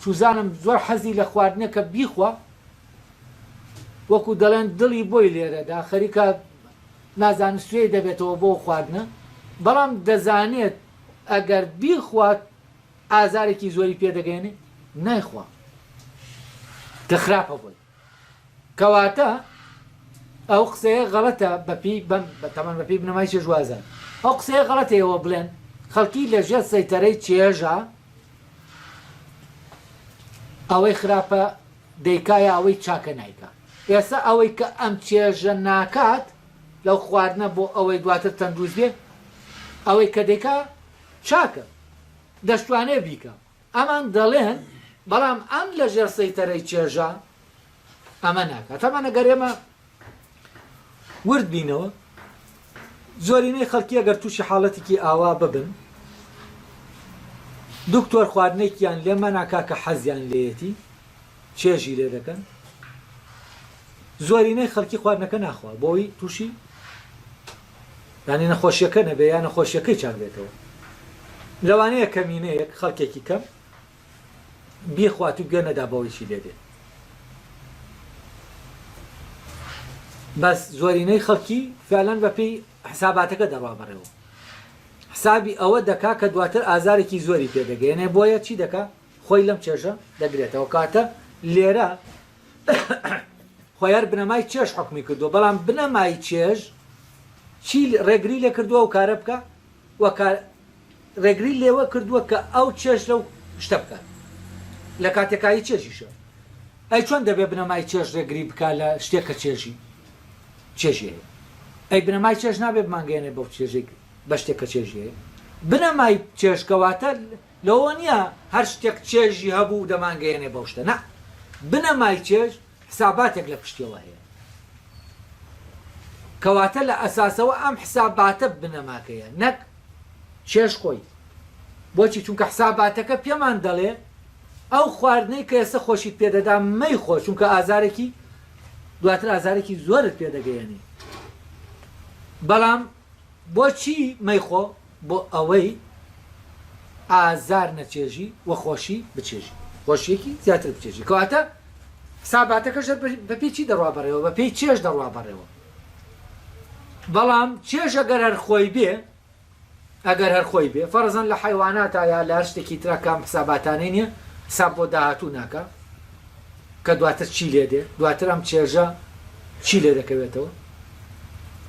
چوزانم زۆر حەزی لە خواردنەکە بیخوا وەکو دەڵێن دڵی بۆی لێرەدا خەریکە نازانم سوێی دەبێتەوە بۆ خواردنە بەڵام دەزانێت ئەگەر بیخوات ئازارێکی زۆری پێ دەگەیەنێ نایخوا کە خراپە بۆی کەواتە ئەو قسەیە غەڵەتە بەپی بەم تەمان بەپی بنەمای چێژوازان ئەو قسەیە غەڵەتەیەوە بڵێن خەڵکی لەژێر سەیتەرەی چێژە ئەوەی خراپە دەیکا یا ئەوەی چاکە نایکا ئێستا ئەوەی کە ئەم چێژە ناکات لەو خواردنە بۆ ئەوەی دواتر تەندروست بێ ئەوەی کە دەیکا چاکە دەشتوانێ بیکا ئەمان دەڵێن بەڵام ئەم لە ژێر سەیتەرەی چێژە ئەمە ناکات تەمان ئەگەر ئێمە ورد بینەوە زۆرینەی خەڵکی ئەگەر تووشی حاڵەتێکی ئاوا ببن دکتۆر خواردنێکیان لێ مەنع کا کە حەزیان لێیەتی چێژی لێ دەکەن زۆرینەی خەڵکی خواردنەکە ناخوا بۆی تووشی یانی نەخۆشیەکە نەبێ یا نەخۆشیەکەی چاک بێتەوە لەوانەیە کەمینەیەک خەڵکێکی کەم بیخوات و گوێ نەدا بەوەی چی لێ دێ بەس زۆرینەی خەڵکی فعلەن بەپێی حساباتەکە دەڕوا بەڕێوە حسابی ئەوە دەکا کە دواتر ئازارێکی زۆری پێدەگەیەنێ بۆیە چی دەکا خۆی لەم چێژە دەگرێتەوە کاتە لێرە خۆی هەر بنەمای چێژ حکومی کردووە بەڵام بنەمای چێژ چی ڕێگری لێ کردووە و کارە بکە و ڕێگری لێوە کردووە کە ئەو چێژ لەو شتە بکات لە کاتێکایی چێژیشە ئەی چۆن دەبێ بنەمای چێژ ڕێگری بکا لە شتێک کە چێژی چێژی هەیە ئەی بنەمای چێژ نابێ بمانگەیەنێ بەو چێژێک بە شتێک کە چێژی هەیە بنەمای چێژ کەواتە لەوە نییە هەر شتێک چێژی هەبوو دەمانگەیەنێ بەو شتە نا بنەمای چێژ حساباتێک لە پشتیەوە هەیە کەواتە لە ئەساسەوە ئەم حساباتە بنەماکەیە نەک چێژ خۆی بۆچی چونکە حساباتەکە پێمان دەڵێ ئەو خواردنەی کە ئێستا خۆشیت پێدەدا مەیخۆ چونکە ئازارێکی دواتر ئازارێکی زۆرت پێدەگەیەنێ بەڵام بۆچی مەیخۆ بۆ ئەوەی ئازار نەچێژی و خۆشی بچێژی خۆشیەکی زیاتر بچێژی کەواتە حساباتەکەش بەپێی چی دەڕوا بەڕێوە بەپێی چێژ دەڕوا بەڕێوە بەڵام چێژ ئەگەر هەر خۆی بێ ئەگەر هەر خۆی بێ فەرزەن لە حیواناتا یا لە هەر شتێکی ترا کام حساباتانەی نییە حساب بۆ داهاتوو ناکا کە دواتر چی لێ دێ دواتر ئەم چێژە چی لێ دەکەوێتەوە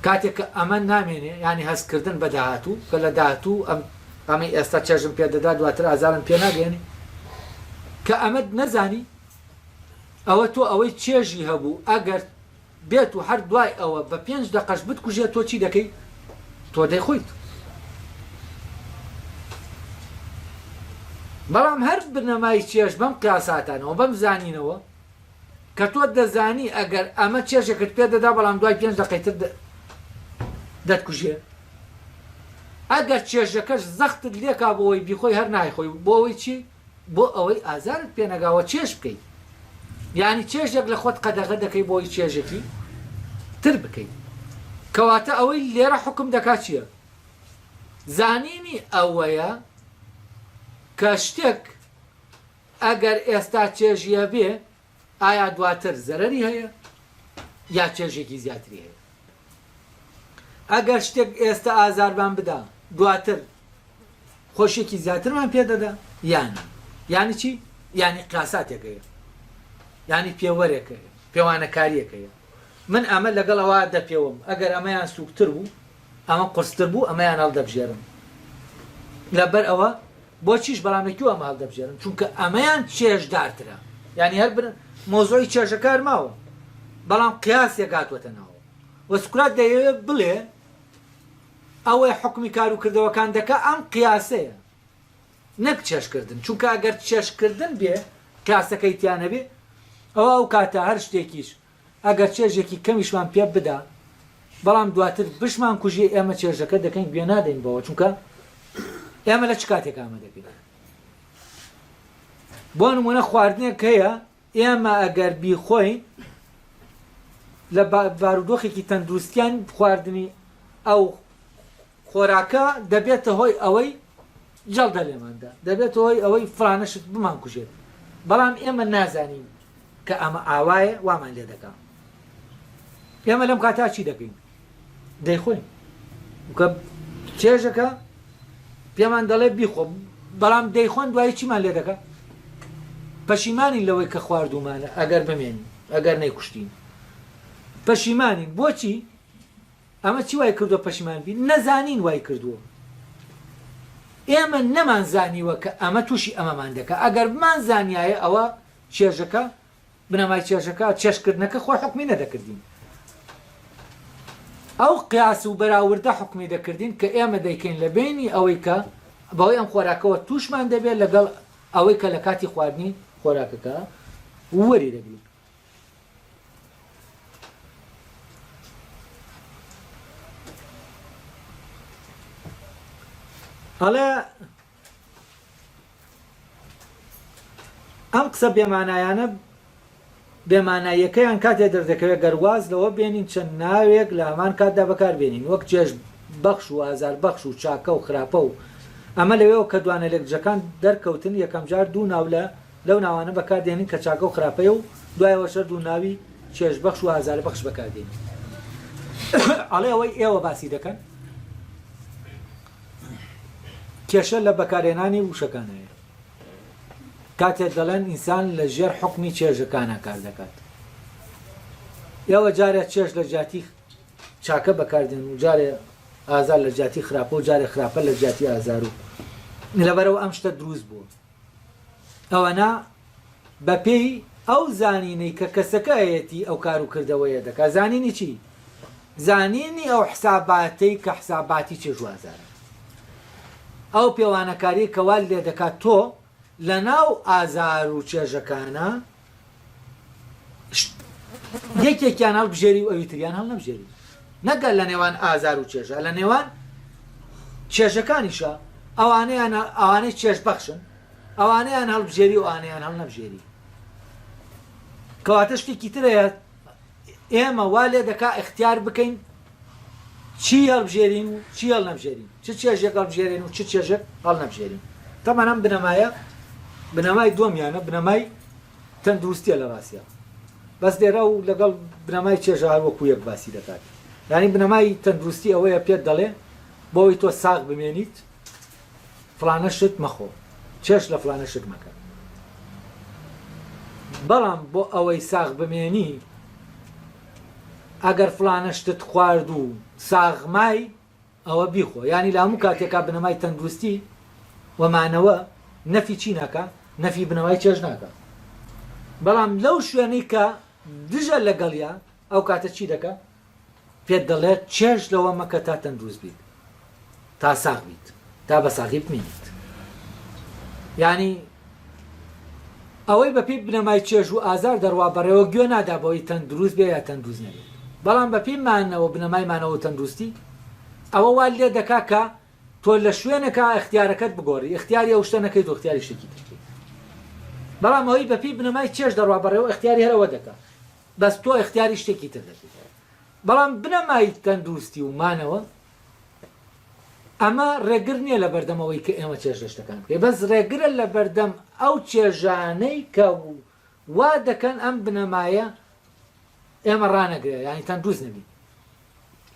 کاتێک کە ئەمە نامێنێ یانی هەست کردن بە داهاتوو کە لە داهاتوو ئەم ئەمەی ئێستا چێژم پێ دەدا دواتر ئازارم پێ ناگەێنێ کە ئەمەت نەزانی ئەوە تۆ ئەوەی چێژی هەبوو ئەگەر بێت و هەر دوای ئەوە بە پێنج دەقەش بتکوژێت تۆ چی دەکەی؟ تۆ دەیخۆیت. بەڵام هەر بنەمای چێژ بەم قیاساتانەوە بەم زانینەوە کە تۆ دەزانی ئەگەر ئەمە چێژێکت پێ دەدا بەڵام دوای پێنج دەقەی تر دەتکوژێ ئەگەر چێژەکەش زەختت لێکا بۆ ئەوەی بیخۆی هەر نایخۆی بۆ ئەوەی چی؟ بۆ ئەوەی ئازارت پێ نەگا وە چێژ بکەیت یانی چێژێک لە خۆت قەدەغە دەکەی بۆ ئەوەی چێژێکی تر بکەیت کەواتە ئەوەی لێرە حوکم دەکات چییە؟ زانینی ئەوەیە کە شتێک ئەگەر ئێستا چێژی هەبێ ئایا دواتر زەرەری هەیە یا چێژێکی زیاتری هەیە ئەگەر شتێک ئێستا ئازارمان بدا دواتر. خۆشیەکی زیاترمان پێ دەدا یان نا؟ یانی چی؟ یانی قیاساتێک هەیە، یانی پێوەرێک هەیە، پێوانەکارییەک هەیە. من ئەمە لەگەڵ ئەوە دەپێوم، ئەگەر ئەمەیان سووکتر بوو، ئەمە قورستر بوو، ئەمەیان هەڵدەبژێرم. لەبەر ئەوە بۆچیش بەڵام لە کوێ ئەمە هەڵدەبژێرم؟ چونکە ئەمەیان چێژدارترە. یانی هەر بن مەوزوعی چێژەکە هەر ماوە، بەڵام قیاسێک هاتووەتە ناوەوە. وە سوکرات دەیەوێ بڵێ ئەوەی حوکمی کار و کردەوەکان دەکا ئەم قیاسەیە نەک چێژکردن، چونکە ئەگەر چێژکردن بێ قیاسەکەی تیا نەبێ ئەوا ئەو کاتە هەر شتێکیش ئەگەر چێژێکی کەمیشمان پێ بدا بەڵام دواتر بشمان کوژێ ئێمە چێژەکە دەکەین گوێ نادەین بەوە چونکە ئێمە لە چ کاتێک ئامە دەکەین بۆ نمونە خواردنێک هەیە ئێمە ئەگەر بیخۆین لە بارودۆخێکی تەندروستیان خواردنی ئەو خۆراکە دەبێتە هۆی ئەوەی جەڵدە لێماندا دەبێتە هۆی ئەوەی فڵانە شت بمانکوژێت بەڵام ئێمە نازانین کە ئەمە ئاوایە وامان لێ دەکا ئێمە لەم کاتا چی دەکەین دەیخۆین کە چێژەکە پێمان دەڵێ بیخۆ بەڵام دەیخۆن دوایی چیمان لێ دەکا پەشیمانین لەوەی کە خواردومانە ئەگەر بمێنین ئەگەر نەیکوشتین پەشیمانین بۆچی ئەمە چی وای کردووە پەشیمان بین؟ نەزانین وای کردووە. ئێمە نەمانزانیوە کە ئەمە تووشی ئەمەمان دەکا. ئەگەر بمانزانیایە ئەوە چێژەکە، بنەمای چێژەکە، چێژکردنەکە خۆی حوکمی نەدەکردین. ئەو قیاس و بەراوردە حوکمی دەکردین کە ئێمە دەیکەین لە بەینی ئەوەی کە بەهۆی ئەم خۆراکەوە تووشمان دەبێت لەگەڵ ئەوەی کە لە کاتی خواردنی خۆراکەکە وەری دەگرین. ئەڵێ ئەم قسە بێمانایانە بێماناییەکەیان کاتێ دەردەکەوێت گەر واز لەوە بێنین چەند ناوێک لە هەمان کاتدا بەکاربێنین وەک چێژ بەخش و ئازار بەخش و چاکە و خراپە و ئەمە لەوێوە کە دوانە لێکدژەکان دەرکەوتن یەکەمجار دوو ناو لە لەو ناوانە بەکاردێنین کە چاکە و خراپەیە و دوایەوەش هەردوو ناوی چێژبەخش و ئازاربەخش بەکاردێنین. ئەڵێ ئەوەی ئێوە باسی دەکەن کێشە لە بەکارهێنانی وشەکان هەیە. کاتێک دەڵێن ئینسان لە ژێر حوکمی چێژەکانە کار دەکات. ئێوە جارێ چێژ لە جیاتی چاکە بەکاردێن و جارێ ئازار لە جیاتی خراپە و جارێ خراپە لە جیاتی ئازار و لەبەرەوە ئەم شتە دروست بووە. ئەوەنا بەپێی ئەو زانینەی کە کەسەکە هەیەتی ئەو کار و کردەوەیە دەکات، زانینی چی؟ زانینی ئەو حساباتەی کە حساباتی چێژ و ئازارە، ئەو پێوانەکاریەی کە وات لێدەکات تۆ لەناو ئازار و چێژەکانا یەکێکیان هەڵبژێری و ئەوی تریان هەڵنەبژێری. نەک لە نێوان ئازار و چێژە، لە نێوان چێژەکانیشە ئەوانەیان ئەوانەی چێژ بەخشن ئەوانەیان هەڵبژێری و ئەوانەیان هەڵنەبژێری. کەواتە شتێکی تر هەیە ئێمە وا لێ دەکا ئیختیار بکەین چی هەڵبژێرین و چی هەڵنەبژێرین، چ چێژێک هەڵبژێرین و چ چێژێک هەڵنەبژێرین. تەبعەن ئەم بنەمایە بنەمای دووەمیانە، بنەمای تەندروستیە لە ڕاستیا. بەس لێرە و لەگەڵ بنەمای چێژە هەر وەکو یەک باسی دەکات. یانی بنەمای تەندروستی ئەوەیە پێت دەڵێ بۆ ئەوەی تۆ ساغ بمێنیت فڵانە شت مەخۆ، چێژ لە فڵانە شت مەکە. بەڵام بۆ ئەوەی ساغ بمێنی ئەگەر فڵانە شتت خوارد و ساغ مای ئەوە بیخۆ. یانی لە هەموو کاتێکا بنەمای تەندروستی و مانەوە نەفی چی ناکا؟ نەفی بنەمای چێژ ناکا. بەڵام لەو شوێنەی کە دژە لەگەڵیا ئەو کاتە چی دەکا؟ پێت دەڵێت چێژ لەوە مەکە تا تەندروست بیت، تا ساغ بیت، تا بە ساغی بمێنیت. یانی ئەوەی بەپێی بنەمای چێژ و ئازار دەڕوا بەڕێوە گوێ نادا بەوەی تەندروست بێ یا تەندروست نەبێت. بەڵام بەپێی مانەوە بنەمای مانەوە و تەندروستی ئەوە وات لێ دەکا کە تۆ لە شوێنێکا ئیختیارەکەت بگۆڕی، ئیختیاری ئەو شتە نەکەیت و ئیختیاری شتێکی تر بکەیت. بەڵام ئەوەی بەپێی بنەمای چێژ دەڕوا بەڕێوە ئیختیاری هەر ئەوە دەکا. بەس تۆ ئیختیاری شتێکی تر دەکەیت. بەڵام بنەمای تەندروستی و مانەوە ئەمە ڕێگر نییە لە بەردەم ئەوەی کە ئێمە چێژ لە شتەکان بکەین، بەس ڕێگرە لە بەردەم ئەو چێژانەی کە وا دەکەن ئەم بنەمایە ئێمە ڕانەگرێ، یانی تەندروست نەبین،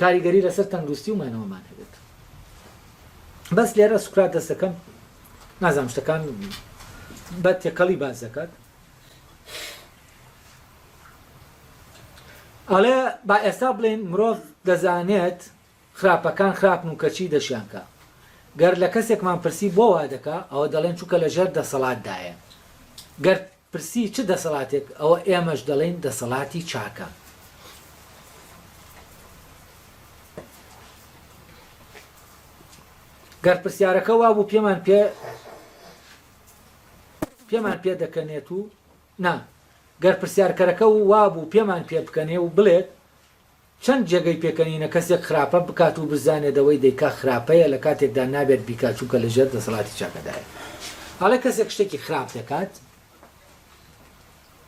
کاریگەری لەسەر تەندروستی و مانەوەمان هەبێت. بەس لێرە سوکرات دەستەکەم نازانم شتەکان بە تێکەڵی باس دەکات ئەڵێ با ئێستا بڵێن مرۆڤ دەزانێت خراپەکان خراپن و کەچی دەشیانکا. گەر لە کەسێکمان پرسی بۆ وا دەکا، ئەوە دەڵێن چونکە لە ژێر دەسەڵاتدایە. گەر پرسی چ دەسەڵاتێک، ئەوە ئێمەش دەڵێین دەسەڵاتی چاکە. گەر پرسیارەکە وابوو پێمان پێ پێمان پێ دەکەنێت و نا گەر پرسیارکەرەکە وابوو پێمان پێ بکەنێ و بڵێت چەند جێگەی پێکەنینە کەسێک خراپە بکات و بزانێت ئەوەی دەیکا خراپەیە لە کاتێکدا نابێت بیکات چونکە لە ژێر دەسەڵاتی چاکەدایە. ئەڵێ کەسێک شتێکی خراپ دەکات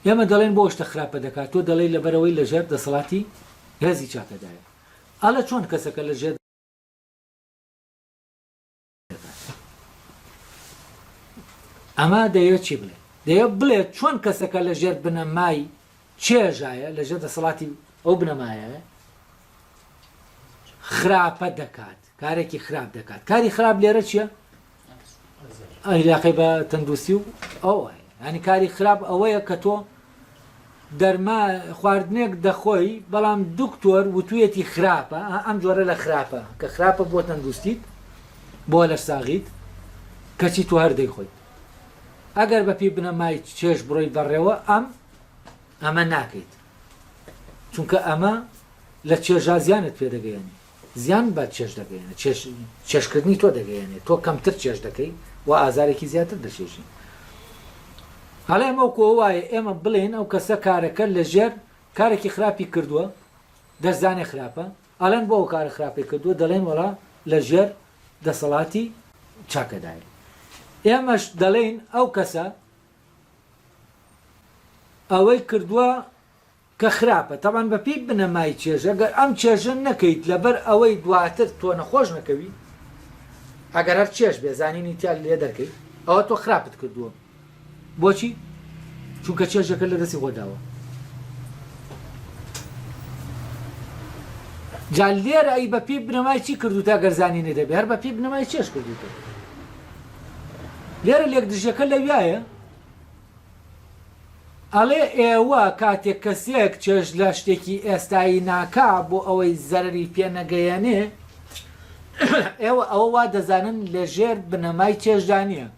ئێمە دەڵێن بۆ شتە خراپە دەکات تۆ دەڵێی لەبەرئەوەی لە ژێر دەسەڵاتی هێزی چاکەدایە. ئەڵێ چۆن کەسەکە لە ژێر. ئەمە دەیەوێت چی بڵێ؟ دەیەوێت بڵێت چۆن کەسەکە لە ژێر بنەمای چێژایە، لە ژێر دەسەڵاتی ئەو بنەمایە خراپە دەکات، کارێکی خراپ دەکات. کاری خراپ لێرە چییە؟ عیلاقەی بە تەندروستی و ئەوە هەیە. یانی کاری خراپ ئەوەیە کە تۆ دەرما خواردنێک دەخۆی بەڵام دکتۆر وتویەتی خراپە ئەم جۆرە لە خراپە کە خراپە بۆ تەندروستیت بۆ لەش ساغیت کەچی تۆ هەر دەیخۆیت ئەگەر بە پێی بنەمای چێژ بڕۆی بەڕێوە ئەم ئەمە ناکەیت چونکە ئەمە لە چێژا زیانت پێدەگەیەنێ زیان بە چێژ دەگەیەنێت، چێژ چێژکردنی تۆ دەگەیەنێت، تۆ کەمتر چێژ دەکەی و ئازارێکی زیاتر دەچێژی. ئەڵێ ئەمە وەکو ئەوە وایە ئێمە بڵێین ئەو کەسە کارەکە لەژێر کارێکی خراپی کردووە، دەشزانێ خراپە، ئەڵێن بۆ ئەو کارە خراپەی کردووە، دەڵێن وەڵا لەژێر دەسەڵاتی چاکەدایە. ئێمەش دەڵێین ئەو کەسە ئەوەی کردووە کە خراپە تەبعەن بە پێی بنەمای چێژ ئەگەر ئەم چێژە نەکەیت لەبەر ئەوەی دواتر تۆ نەخۆش نەکەوی ئەگەر هەر چێژ بێ زانینی تیا لێ دەرکەی ئەوە تۆ خراپت کردووە بۆچی چونکە چێژەکە لە دەستی خۆ داوە جا لێرە ئەی بە پێی بنەمای چی کردوتە گەر زانینی دەبێ هەر بە پێی بنەمای چێژ کردوتە لێرە لێکدژەکە لەویایە ئەڵێ ئێوە کاتێک کەسێک چێژ لە شتێکی ئێستایی ناکا بۆ ئەوەی زەرەری پێ نەگەیەنێ ئێوە ئەوە وا دەزانن لە ژێر بنەمای چێژدا نییە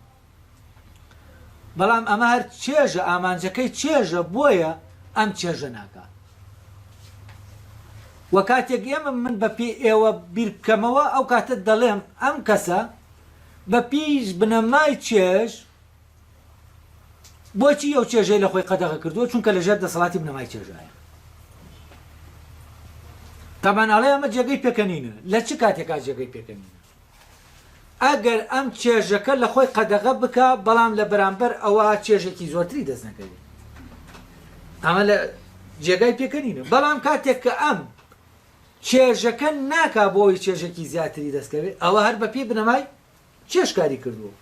بەڵام ئەمە هەر چێژە ئامانجەکەی چێژە بۆیە ئەم چێژە ناکا و کاتێک ئێمە من بە پێی ئێوە بیر بکەمەوە ئەو کاتە دەڵێم ئەم کەسە بە پێی بنەمای چێژ بۆچی ئەو چێژەی لە خۆی قەدەغە کردووە؟ چونکە لەژێر دەسەڵاتی بنەمای چێژایە. تەبعەن ئەڵێ ئەمە جێگەی پێکەنینە. لە چ کاتێکا جێگەی پێکەنینە؟ ئەگەر ئەم چێژەکە لە خۆی قەدەغە بکا بەڵام لە بەرامبەر ئەوە چێژێکی زۆرتری دەست نەکەوێت. ئەمە لە جێگای پێکەنینە. بەڵام کاتێک کە ئەم چێژەکە ناکا بۆ ئەوی چێژێکی زیاتری دەستکەوێت ئەوە هەر بە پێی بنەمای چێژ کاری کردووە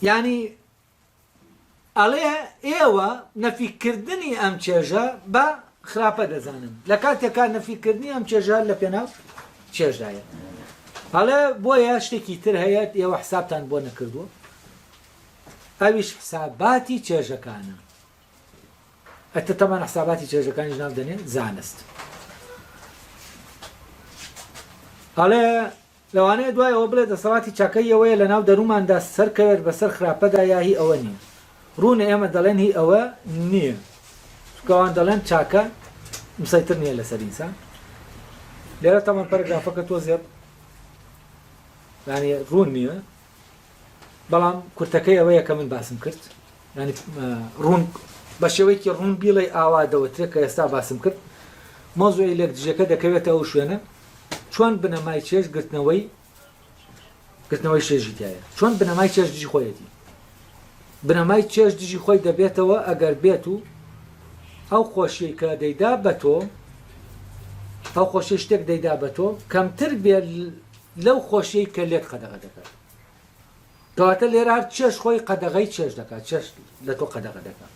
یانی ئەڵێ ئێوە نەفیکردنی ئەم چێژە بە خراپە دەزانن لە کاتێکا نەفیکردنی ئەم چێژە لە پێناو چێژدایە ئەڵێ بۆیە شتێکی تر هەیە ئێوە حسابتان بۆ نەکردووە ئەویش حساباتی چێژەکانە ئەتە تەمان حساباتی چێژەکانیش ناو دەنێ زانست. ئەڵێ لەوانەیە دوای ئەوە بڵێ دەسەڵاتی چاکەی ئەوەیە لەناو دەروماندا سەرکەوێت بەسەر خراپەدا یا هی ئەوە نییە. ڕوونە ئێمە دەڵێن هی ئەوە نییە. چونکە ئەوان دەڵێن چاکە مسەیتر نییە لەسەر ئینسان. لێرە تەمان پەرەگرافەکە تۆزێ یانی ڕوون نییە. بەڵام کورتەکەی ئەوەیە کە من باسم کرد یانی ڕوون بە شێوەیەکی ڕوون بیڵێ ئاوا دەوترێت کە ئێستا باسم کرد مۆزوعی لێکدژەکە دەکەوێتە ئەو شوێنە چۆن بنەمای چێژ گرتنەوەی گرتنەوەی چێژی تایە چۆن بنەمای چێژ دژی خۆیەتی بنەمای چێژ دژی خۆی دەبێتەوە ئەگەر بێت و ئەو خۆشیەی کە دەیدا بە تۆ ئەو خۆشی شتێک دەیدا بە تۆ کەمتر بێت لەو خۆشیەی کە لێت قەدەغە دەکات. کەواتە لێرە هەر چێژ خۆی قەدەغەی چێژ دەکات، چێژ لە تۆ قەدەغە دەکات.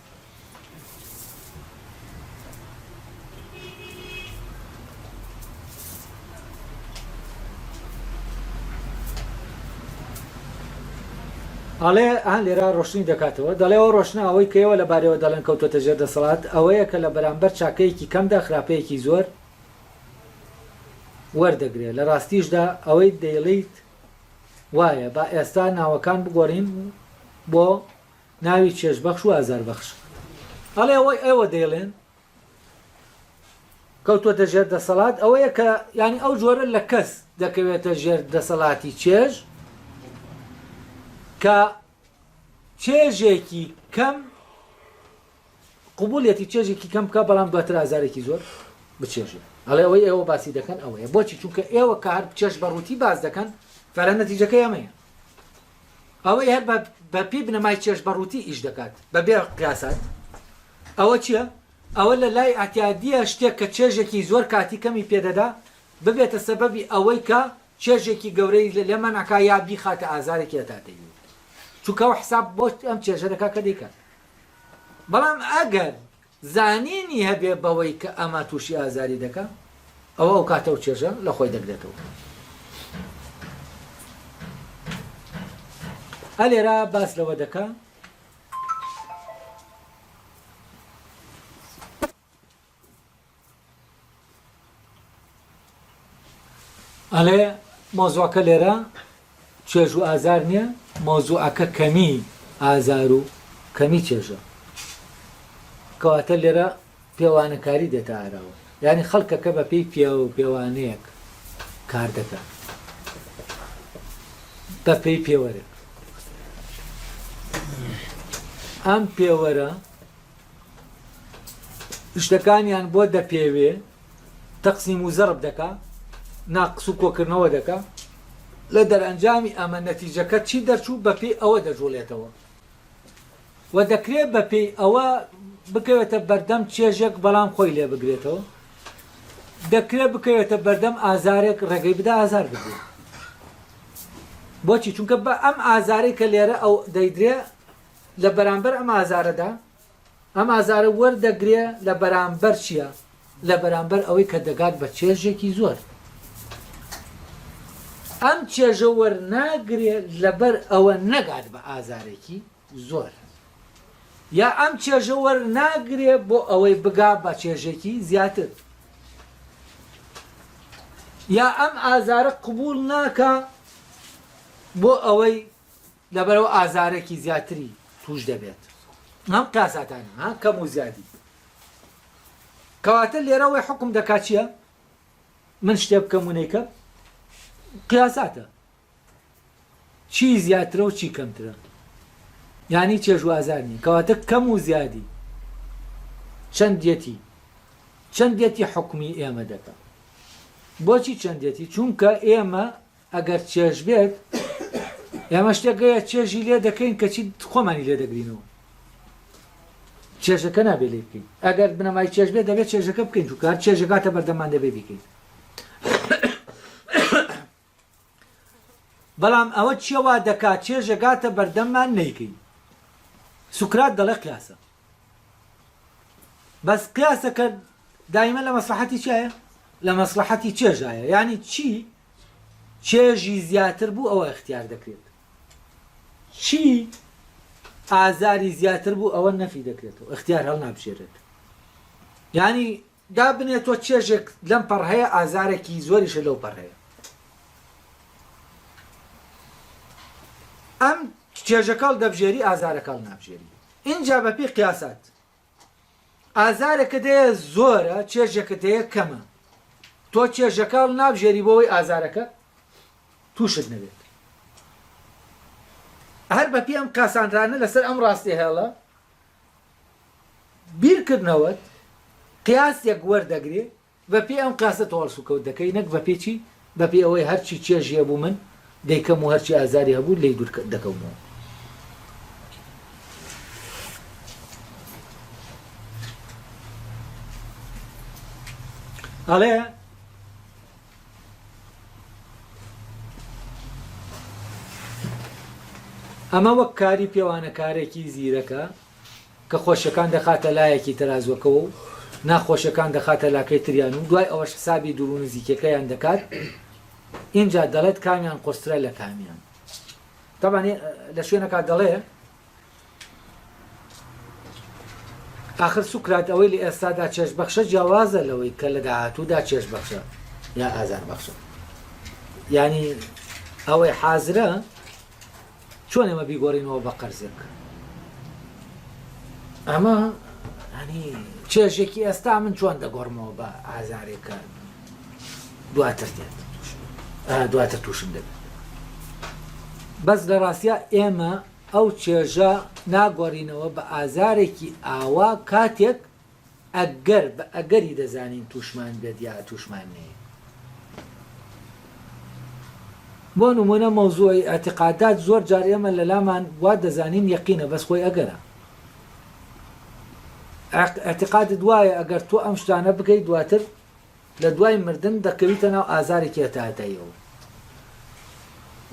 ئەڵێ، ئا لێرە ڕۆشنی دەکاتەوە، دەڵێ ئەوە ڕۆشنە ئەوەی کە ئێوە لەبارەیەوە دەڵێن کەوتۆتە ژێر دەسەڵات ئەوەیە کە لە بەرامبەر چاکەیەکی کەمدا خراپەیەکی زۆر وەردەگرێ، لە ڕاستیشدا ئەوەی دەیڵێیت وایە، با ئێستا ناوەکان بگۆڕین بۆ ناوی چێژبەخش و ئازاربەخش. ئەڵێ ئەوەی ئێوە دەیڵێن کەوتووەتە ژێر دەسەڵات ئەوەیە کە یانی ئەو جۆرە لە کەس دەکەوێتە ژێر دەسەڵاتی چێژ کە چێژێکی کەم قوبولەتی چێژێکی کەم بکە بەڵام دواتر ئازارێکی زۆر بچێژێ ئەڵێ ئەوەی ئێوە باسی دەکەن ئەوەیە بۆچی چونکە ئێوە کە هەر چێژ بەڕووتی باس دەکەن فەرە نەتیجەکەی ئەمەیە ئەوەی هەر بە پێی بنەمای چێژ بەڕووتی ئیش دەکات بەبێ قیاسات ئەوە چیە؟ ئەوە لە لای ئەعتیادیە شتێک کە چێژێکی زۆر کاتی کەمی پێدەدا ببێتە سەبەبی ئەوەی کە چێژێکی گەورەی لێ مەنع کا یا بیخاتە ئازارێکی هەتاتەیی چونکە ئەو حساب بۆ ئەم چێژە دەکات کە دەیکات بەڵام ئەگەر زانینی هەبێ بەوەی کە ئەمە تووشی ئازاری دەکا ئەوە ئەو کاتە و چێژە لە خۆی دەگرێتەوە. ئە لێرە باس لەوە دەکا ئەڵێ مەوزوعەکە لێرە چێژ و ئازار نییە مەوزوعەکە کەمی ئازار و کەمی چێژە کەواتە لێرە پێوانەکاری دێتە ئاراوە یعنی خەڵکەکە بە پێی پێ و پێوانەیەک کار دەکات بە پێی پێوەرێک ئەم پێوەرە شتەکانیان بۆ دەپێوێ، تەقسیم و زەڕب دەکا، ناقس و کۆکردنەوە دەکا، لە دەرئەنجامی ئەمە نەتیجەکە چی دەرچوو بەپێی ئەوە دەجوڵێتەوە و دەکرێ بەپێی ئەوە بکەوێتە بەردەم چێژێک بەڵام خۆی لێ بگرێتەوە، دەکرێ بکەوێتە بەردەم ئازارێک ڕێگەی بدا ئازار بدرێ. بۆچی؟ چونکە بە ئەم ئازارەی کە لێرە ئەو دەیدرێ لە بەرامبەر ئەم ئازارەدا، ئەم ئازارە وەردەگرێ لە بەرامبەر چیە؟ لە بەرامبەر ئەوەی کە دەگات بە چێژێکی زۆر. ئەم چێژە وەرناگرێ لەبەر ئەوە نەگات بە ئازارێکی زۆر. یا ئەم چێژە وەرناگرێ بۆ ئەوەی بگا بە چێژێکی زیاتر. یا ئەم ئازارە قبوڵ ناکا بۆ ئەوەی لەبەرئەوە ئازارێکی زیاتری توش دەبێت ئەم قیاساتانە ها کەم و زیادی کەواتە لێرەوەی حکم دەکات چییە من شتێ بکەم و نیکەم قیاساتە چی زیاترە و چی کەمترە یعنی چێژ و ئازار نیە کەواتە کەم و زیادی چەندێتی چەندێتی حکومی ئێمە دەکە بۆچی چەندێتی چونکە ئێمە ئەگەر چێژ بێت ئێمە شتێک هەیە چێژی لێ دەکەین کەچی خۆمانی لێ دەگرینەوە چێژەکە نابێ لێ بکەین ئەگەر بنەمای چێژ بێت دەبێت چێژەکە بکەین چونکە هەر چێژەکاتە بەردەمان دەبێ بیکەین بەڵام ئەوە چیە وا دەکات چێژەگاتە بەردەممان نەیکەین سوکرات دەڵێ قیاسە بەس قیاسەکە دایمە لە مەسلحەتی چیایە لە مەسلحەتی چێژایە یعنی چی چێژی زیاتر بوو ئەوە ئیختیار دەکرێت چی ئازاری زیاتر بوو ئەوە نەفی دەکرێتەوە ئیختیار هەڵنابژێرێت یعنی دابنێ تۆ چێژێک لەم پەڕ هەیە ئازارێکی زۆریشە لەو پەڕ هەیە ئەم چێژەکەڵ دەبژێری ئازارەکەڵ نابژێری اینجا بەپێی قیاسات ئازارێکت هەیە زۆرە چێژێکت هەیە کەمە تۆ چێژەکە هەڵنابژێری بۆ ئەوەی ئازارەکە تووشت نەبێت هەر بەپێی ئەم کاسانرانە لەسەر ئەم ڕاستی هێڵە بیرکردنەوەت قیاسێک وەردەگرێ بە پێی ئەم قیاسە تۆ هەڵسوکەوت دەکەی نەک بە پێی چی؟ بە پێی ئەوەی هەرچی چێژی هەبوو من دەیکەم و هەرچی ئازاری هەبوو لێی دوور دەکەومەوە. ئەڵێ ئەمە وەک کاری پێوانەکارێکی زیرەکە کە خۆشیەکان دەخاتە لایەکی تەرازوەکەوە و ناخۆشیەکان دەخاتە لاکەی تریان و دوای ئەوەش حسابی دوور و نزیکیەکەیان دەکات ئینجا دەڵێت کامیان قورسترە لە کامیان. تەبعەن لە شوێنەکە دەڵێ ئاخر سوکرات ئەوەی لە ئێستادا چێژبەخشە جیاوازە لەوەی کە لە داهاتوودا چێژبەخشە یا ئازاربەخشە. یانی ئەوەی حازرە چۆن ئێمە بیگۆڕینەوە بە قەرزێک؟ ئەمە ینی چێژێکی ئێستا من چۆن دەگۆڕمەوە بە ئازارێک کە دواتر دێت دواتر تووشم دەبێت بەس لە ڕاستیا ئێمە ئەو چێژە ناگۆڕینەوە بە ئازارێکی ئاوا کاتێک ئەگەر بە ئەگەری دەزانین تووشمان بێت یا تووشمان نەیەت. بۆ نموونە مەوزوعی ئیعتیقادات زۆر جار ئێمە لەلامان وا دەزانین یەقینە بەس خۆی ئەگەرە. ئیعتیقادت وایە ئەگەر تۆ ئەم شتانە بکەیت دواتر لە دوای مردن دەکەویتە ناو ئازارێکی هەتاهەتاییەوە.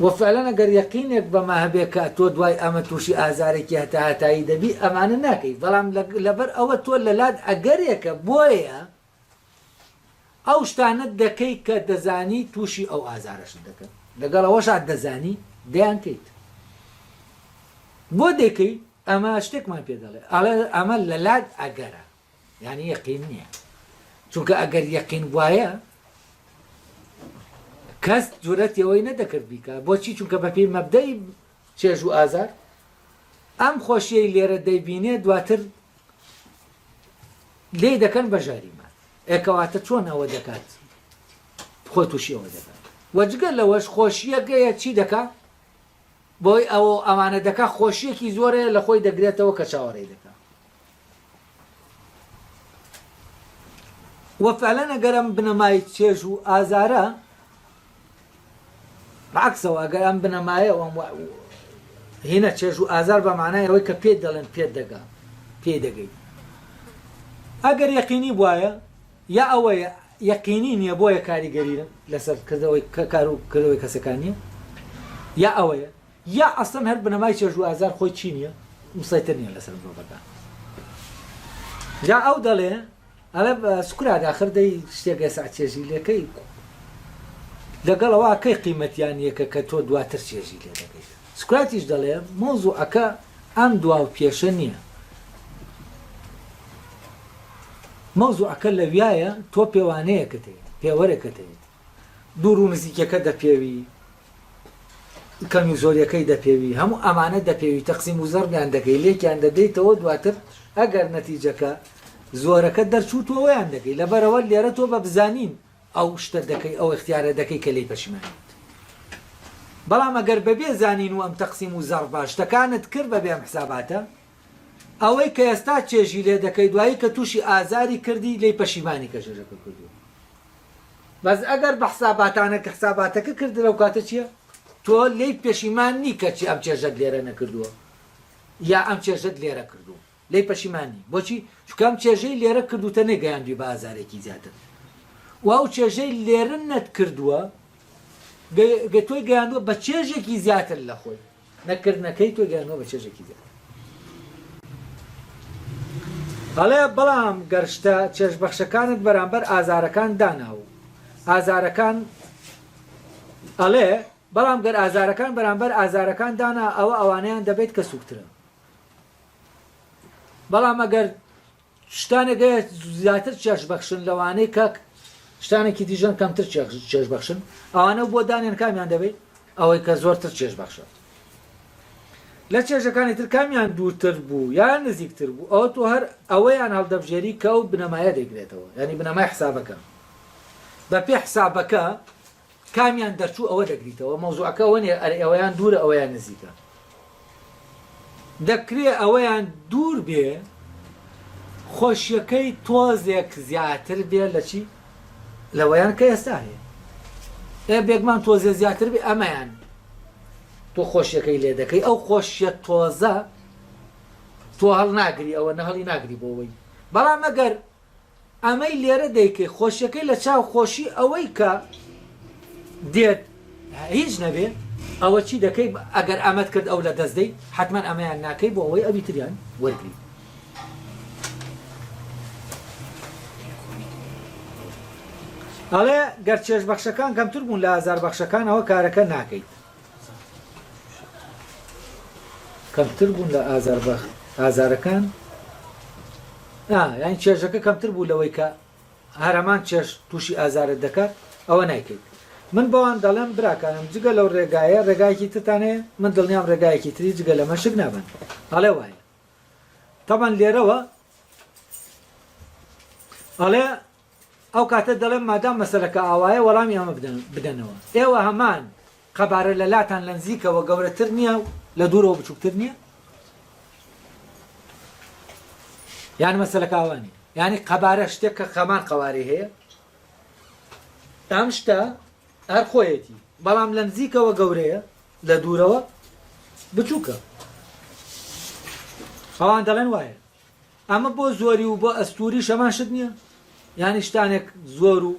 وە فعلەن ئەگەر یەقینێک بەمە هەبێ کە تۆ دوای ئەمە تووشی ئازارێکی هەتاهەتایی دەبی ئەمانە ناکەی بەڵام لەبەر ئەوە تۆ لەلات ئەگەرێکە بۆیە ئەو شتانە دەکەی کە دەزانی تووشی ئەو ئازارەشت دەکەن لەگەڵ ئەوەشا دەزانی دەیانکەیت بۆ دەکەی ئەمە شتێکمان پێ دەڵێ ئەڵێ ئەمە لەلات ئەگەرە یانی یەقین نییە چونکە ئەگەر یەقین بوایە کەس جورەتی ئەوەی نەدەکرد بیکا بۆچی چونکە بەپێی مەبدەی چێژ و ئازار ئەم خۆشیەی لێرە دەیبینێ دواتر لێی دەکەن بە ژاریمان ئێکەواتە چۆن ئەوە دەکات خۆی تووشی ئەوە دەکات وەجگە لەوەش خۆشیەکەیە چی دەکا بۆی ئەوە ئەمانە دەکا خۆشیەکی زۆرەیە لە خۆی دەگرێتەوە کە چاوەڕێی دەکا وە فعلەن ئەگەر ئەم بنەمای چێژ و ئازارە بەعکسەوە ئەگەر ئەم بنەمایە و ئەم هینە چێژ و ئازار بە معنای ئەوەی کە پێت دەڵێن پێت دەگا پێی دەگەیت ئەگەر یەقینی بواە یا ئەوەیە یەقینی نییە بۆیە کاریگەری لەسەر کردەوەی کار و کردەوەی کەسەکان نییە یا ئەوەیە یا ئەسڵەن هەر بنەمای چێژ و ئازار خۆی چی نییە مسەیتر نییە لەسەر مرۆڤەکان جا ئەو دەڵێ ئەڵێ سوکرات ئاخر دەی شتێک ئێسا چێژی لێکەی لەگەڵەوە کەی قیمەتیان یەکە کە تۆ دواتر چێژی لێ دەکەیت سوکراتیش دەڵێ مەوزوعەکە ئەم دوا و پێشە نییە مەوزوعەکە لەویایە تۆ پێوانەیەکت هەیە پێوەرێکت هەیە دوور و نزیکیەکە دەپێوی کەمی و زۆریەکەی دەپێوی هەموو ئەمانە دەپێوی تەقسیم و زەربیان دەکەی لێکیان دەدەیتەوە دواتر ئەگەر نەتیجەکە زۆرەکە دەرچوو تۆ ئەویان دەکەی لەبەرەوە لێرە تۆ بە بزانین ئەو شتە دەکەی ئەو ئیختیارە دەکەی کە لێی پەشیمانیت بەڵام ئەگەر بەبێ زانین و ئەم تەقسیم و زەربە شتەکانت کرد بەبێ ئەم حساباتە ئەوەی کە ئێستا چێژی لێ دەکەی دوایی کە تووشی ئازاری کردی لێی پەشیمانی کە چێژەکە کردووە بەس ئەگەر بە حساباتانە کە حساباتەکە کردت ئەو کاتە چیە تۆ لێی پەشیمان نی کە چی ئەم چێژەت لێرە نەکردووە یا ئەم چێژەت لێرە کردووە لێی پەشیمان نی بۆچی چونکە ئەم چێژەی لێرە کردوتە نەگەیاندوی بە ئازارێکی زیاتر و ئەو چێژەی لێرە نەتکردووە گە تۆی گەیاندووە بە چێژێکی زیاتر لە خۆی نەکردنەکەی تۆی گەیاندووە بە چێژێکی زیاتر ئەڵێ بەڵام گەر شتە چێژبەخشەکانت بەرامبەر ئازارەکان دانا و ئازارەکان ئەڵێ بەڵام گەر ئازارەکان بەرامبەر ئازارەکان دانا ئەوە ئەوانەیان دەبێت کە سوکترن بەڵام ئەگەر شتانێک هەیە زیاتر چێژ بەخشن لەوانەی کە شتانێکی دیژەن کەمتر چێژ بەخشن ئەوانە بۆ دانێن کامیان دەبێت ئەوەی کە زۆرتر چێژ بەخشە لە چێژەکانی تر کامیان دوورتر بوو یان نزیکتر بوو ئەوە تۆ هەر ئەوەیان هەڵدەبژێری کە ئەو بنەمایە دەگرێتەوە ینی بنەمای حسابەکە بە پێ حسابەکە کامیان دەرچوو ئەوە دەگریتەوە مەوزوعەکە ئەوە نیە ئەرێ ئەوەیان دوورە ئەوەیان نزیکە دەکرێ ئەوەیان دوور بێ خۆشیەکەی تۆزێک زیاتر بێ لە چی لەوەیان کە ئێستا هەیە ئێ بێگمان تۆزێ زیاتر بێ ئەمەیان تۆ خۆشیەکەی لێ دەکەی ئەو خۆشیە تۆزە تۆ هەڵ ناگری ئەوە نەهڵی ناگری بۆەوەی بەڵام ئەگەر ئەمەی لێرە دەیکەی خۆشیەکەی لە چاو خۆشی ئەوەی کە دێت هیچ نەبێ ئەوە چی دەکەی ئەگەر ئەمەت کرد ئەو لە دەست دەی حتمما ئەمەیان ناکەی بۆ ئەوەی ئەوی تریان وەرگری. ئەڵێ گەر چێژبەخشەکان کەمتر بوون لە ئازاربەخشەکان ئەوە کارەکە ناکەیت. کەمتر بوون لە ئازار بەخ ئازارەکان ئا یانی چێژەکە کەمتر بوو لەوەی کە هەر هەمان چێژ تووشی ئازارت دەکات ئەوە نایکەیت من بەوان دەڵێم براکانم جگە لەو ڕێگایە ڕێگایەکی ترتان هەیە من دڵنیام ڕێگایەکی تری جگە لەمە شک نابەن ئەڵێ وایە تەبەن لێرەوە ئەڵێ ئەو کاتە دەڵێم مادام مەسەلەکە ئاوایە وەڵامی ئەمە بدەنەوە ئێوە هەمان قەبارە لە لاتان لە نزیکەوە گەورەتر نییە و لە دوورەوە بچووکتر نییە؟ یان مەسەلەکە ئاوا نییە یانی قەبارە شتێک کە هەمان قەوارەی هەیە ئەم شتە هەر خۆیەتی بەڵام لە نزیکەوە گەورەیە لە دوورەوە بچووکە ئەوان دەڵێن وایە ئەمە بۆ زۆری و بۆ ئەستووریش هەمان شت نییە؟ یانی شتانێک زۆر و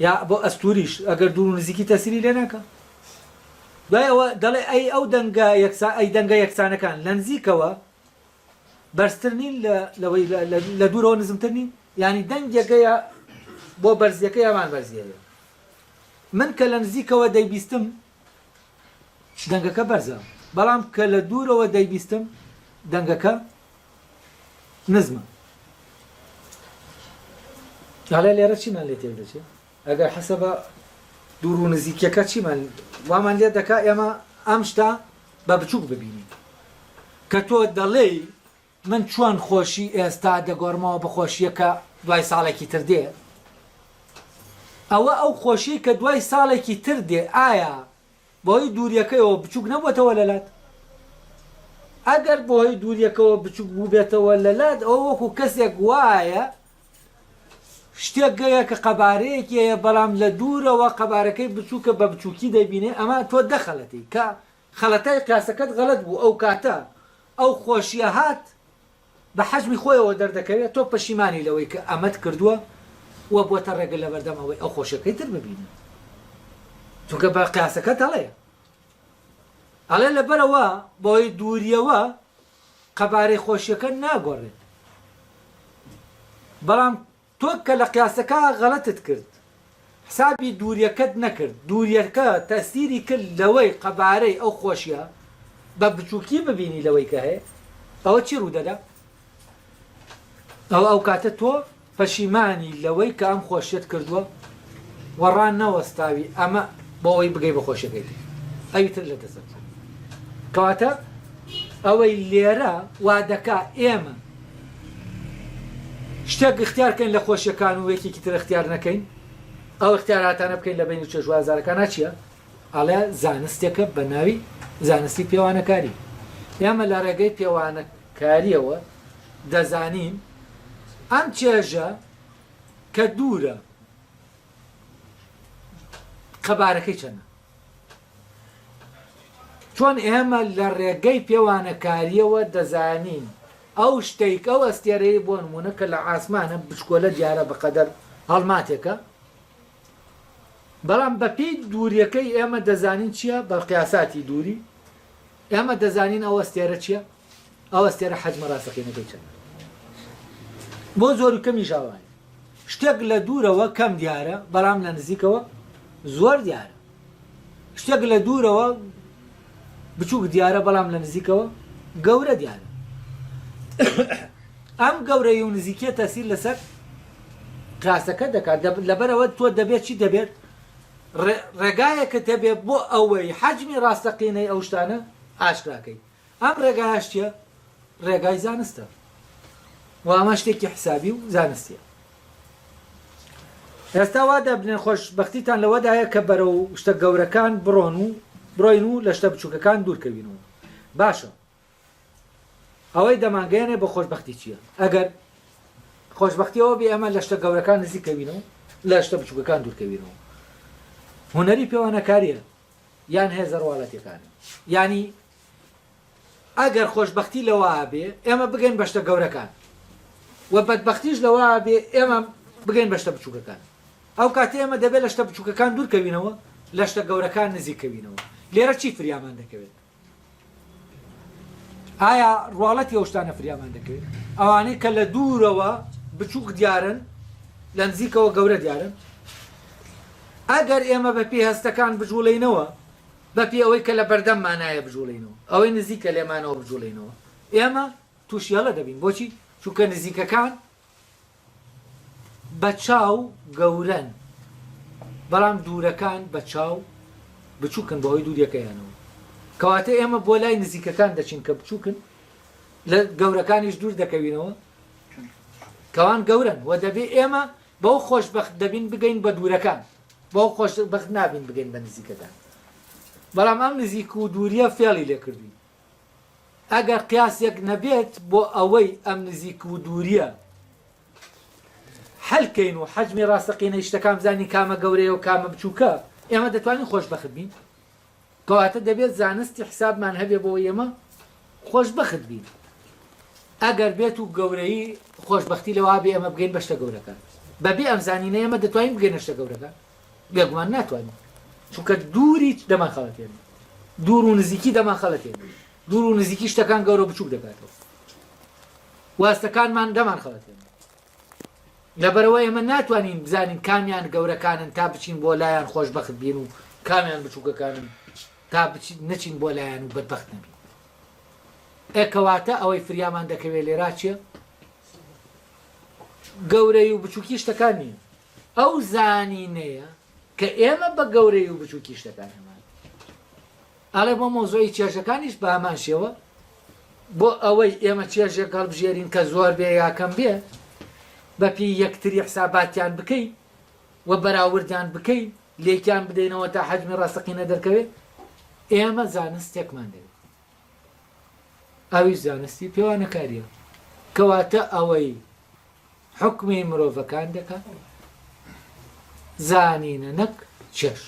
یا بۆ ئەستووریش ئەگەر دوور و نزیکی تەسیری لێ ناکا؟ دوای ئەوە دەڵێ ئەی ئەو دەنگە یەکسا ئەی دەنگە یەکسانەکان لە نزیکەوە بەرزتر نین لە لەوەی لە دوورەوە نزمتر نین؟ یانی دەنگێکەیە بۆ بەرزیەکەی هەمان بەرزی هەیە. من کە لە نزیکەوە دەیبیستم دەنگەکە بەرزە بەڵام کە لە دوورەوە دەیبیستم دەنگەکە نزمە. ئەڵێ لێرە چیمان لێ تێک دەچێت ئەگەر حەسەبە دوور و نزیکیەکە چیمان وامان لێ دەکا ئێمە ئەم شتە بە بچووک ببینین کە تۆ دەڵێی من چۆن خۆشی ئێستا دەگۆڕمەوە بە خۆشییەک کە دوای ساڵێکی تر دێ؟ ئەوە ئەو خۆشیەی کە دوای ساڵێکی تر دێ ئایا بەهۆی دووریەکەیەوە بچوک نەبووەتەوە لەلات؟ ئەگەر بەهۆی دووریەکەوە بچوک بووبێتەوە لەلات ئەوە وەکو کەسێک وایە شتێک گەیە کە قەبارەیەکی هەیە بەڵام لە دوورەوە قەبارەکەی بچووکە بە بچووکی دەیبینێ ئەمە تۆ دەخەلەتی کە خەڵەتای قیاسەکەت غەلەت بوو ئەو کاتە ئەو خۆشیە هات بە حەجمی خۆیەوە دەردەکەوێت تۆ پەشیمانی لەوەی کە ئەمەت کردووە و بۆتە ڕێگر لەبەردەم ئەوەی ئەو خۆشیەکەی تر ببینی چونکە بە قیاسەکەت هەڵەیە ئەڵێ لەبەرەوە بۆی دووریەوە قەبارەی خۆشیەکە ناگۆڕێت بەڵام تۆ کە لە قیاسەکە غەڵەتت کرد حسابی دووریەکەت نەکرد دووریەکە تەئسیری کرد لەوەی قەبارەی ئەو خۆشیە بە بچوکی ببینی لەوەی کە هەیە ئەوە چی ڕوودەدا ئەوە ئەو کاتە تۆ پەشیمانی لەوەی کە ئەم خۆشیەت کردووە و ڕانەوەستاوی ئەمە بۆ ئەوەی بگەی بە خۆشیەکەی تر ئەوی تر لە دەست دەچێت کەواتە ئەوەی لێرە وا دەکا ئێمە شتێک ئیختیار کەین لە خۆشیەکان و یەکێکی تر ئیختیار نەکەین ئەو ئیختیاراتانە بکەین لە بەینی چێژ و ئازارەکانا چیە؟ ئەڵێ زانستێکە بە ناوی زانستی پێوانەکاری ئێمە لە ڕێگەی پێوانەکاریەوە دەزانین ئەم چێژە کە دوورە قەبارەکەی چەنە چۆن ئێمە لە ڕێگەی پێوانەکارییەوە دەزانین ئەو شتەی ئەو ئەستێرەی بۆ نموونە کە لە عاسمانە بچکۆلە دیارە بەقەدەر هەڵماتێکە بەڵام بەپێی دووریەکەی ئێمە دەزانین چییە بە قیاساتی دووری ئێمە دەزانین ئەو ئەستێرە چییە ئەو ئەستێرە حەجمە ڕاستەقینەکەی چەندە بۆ زۆر و کەمیش ئاوایە شتێک لە دوورەوە کەم دیارە بەڵام لە نزیکەوە زۆر دیارە شتێک لە دوورەوە بچووک دیارە بەڵام لە نزیکەوە گەورە دیارە ئەم گەورەی و نزیکیە تەسیر لەسەر قیاسەکە دەکات لەبەرەوە تۆ دەبێت چی دەبێت ڕێگایەکت هەبێت بۆ ئەوەی حەجمی ڕاستەقینەی ئەو شتانە ئاشکراکەی ئەم ڕێگایەش چیە؟ ڕێگای زانستە و ئەمە شتێکی حسابی و زانستیە. ئێستا وا دابنێن خۆشبەختیتان لەوەدایە کە بەرەو شتە گەورەکان بڕۆن و بڕۆین و لە شتە بچووکەکان دوورکەوینەوە. باشە ئەوەی دەمانگەیەنێ بە خۆشبەختی چییە؟ ئەگەر خۆشبەختی ئەوە بێ ئێمە لە شتە گەورەکان نزیک کەوینەوە لە شتە بچووکەکان دوورکەوینەوە هونەری پێوانەکاریە یان هێزە ڕواڵەتیەکانە یانی ئەگەر خۆشبەختی لەوە بێ ئێمە بگەین بە شتە گەورەکان و بەدبەختیش لەوە بێ ئێمە بگەین بە شتە بچووکەکان ئەو کاتە ئێمە دەبێت لە شتە بچووکەکان دوورکەوینەوە لە شتە گەورەکان نزیک کەوینەوە لێرە چی فریامان دەکەوێت ئایا ڕواڵەتی ئەو شتانە فریامان دەکەوێت؟ ئەوانەی کە لە دوورەوە بچووک دیارن، لە نزیکەوە گەورە دیارن. ئەگەر ئێمە بە پێی هەستەکان بجوڵێینەوە، بەپێی ئەوەی کە لە بەردەممانایە بجوڵێینەوە، ئەوەی نزیکە لێمانەوە بجوڵێینەوە، ئێمە تووشی هەڵە دەبین. بۆچی؟ چونکە نزیکەکان بە چاو گەورەن، بەڵام دوورەکان بە چاو بچووکن بەهۆی دووریەکەیانەوە. کەواتە ئێمە بۆ لای نزیکەکان دەچین کە بچووکن، لە گەورەکانیش دوور دەکەوینەوە کەوان گەورەن و دەبێ ئێمە بەو خۆشبەخت دەبین بگەین بە دوورەکان، بەو خۆشبەخت نابین بگەین بە نزیکەکان. بەڵام ئەم نزیک و دووریە فێڵی لێکردوین. ئەگەر قیاسێک نەبێت بۆ ئەوەی ئەم نزیک و دووریە حەل کەین و حەجمی ڕاستەقینەی شتەکان بزانین کامە گەورەیە و کامە بچووکە، ئێمە دەتوانین خۆشبەخت بین؟ کەواتە دەبێت زانستی حسابمان هەبێ بۆ ئەوەی ئێمە خۆشبەخت بین. ئەگەر بێت و گەورەیی خۆشبەختی لەوە بێ ئێمە بگەین بە شتە گەورەکان. بەبێ ئەم زانینە ئێمە دەتوانین بگەینە شتە گەورەکان؟ بێگومان ناتوانین. چونکە دووری دەمانخەڵەتێنێ. دوور و نزیکی دەمانخەڵەتێنێ. دوور و نزیکی شتەکان گەورە و بچووک دەکاتەوە. واستەکانمان دەمانخەڵەتێنێ. لەبەرئەوە ئێمە ناتوانین بزانین کامیان گەورەکانن تا بچین بۆ لایان خۆشبەخت بین و کامیان بچووکەکانن تا نەچین بۆ لایان و بەدبەخت نەبین. ئێ کەواتە ئەوەی فریامان دەکەوێت لێرا چییە؟ گەورەی و بچووکی شتەکان نییە. ئەو زانینەیە کە ئێمە بە گەورەی و بچووکی شتەکان هەمان. ئەڵێ بۆ مەوزوعی چێژەکانیش بە هەمان شێوە، بۆ ئەوەی ئێمە چێژێک هەڵبژێرین کە زۆر بێ یا کەم بێ، بە پێی یەکتری حساباتیان بکەین و بەراوردیان بکەین، لێکیان بدەینەوە تا حەجمی ڕاستەقینە دەرکەوێ، ئێمە زانستێکمان دەوێ. ئەویش زانستی پێوانەکارییە. کەواتە ئەوەی حوکمی مرۆڤەکان دەکات، زانینە نەک چێژ.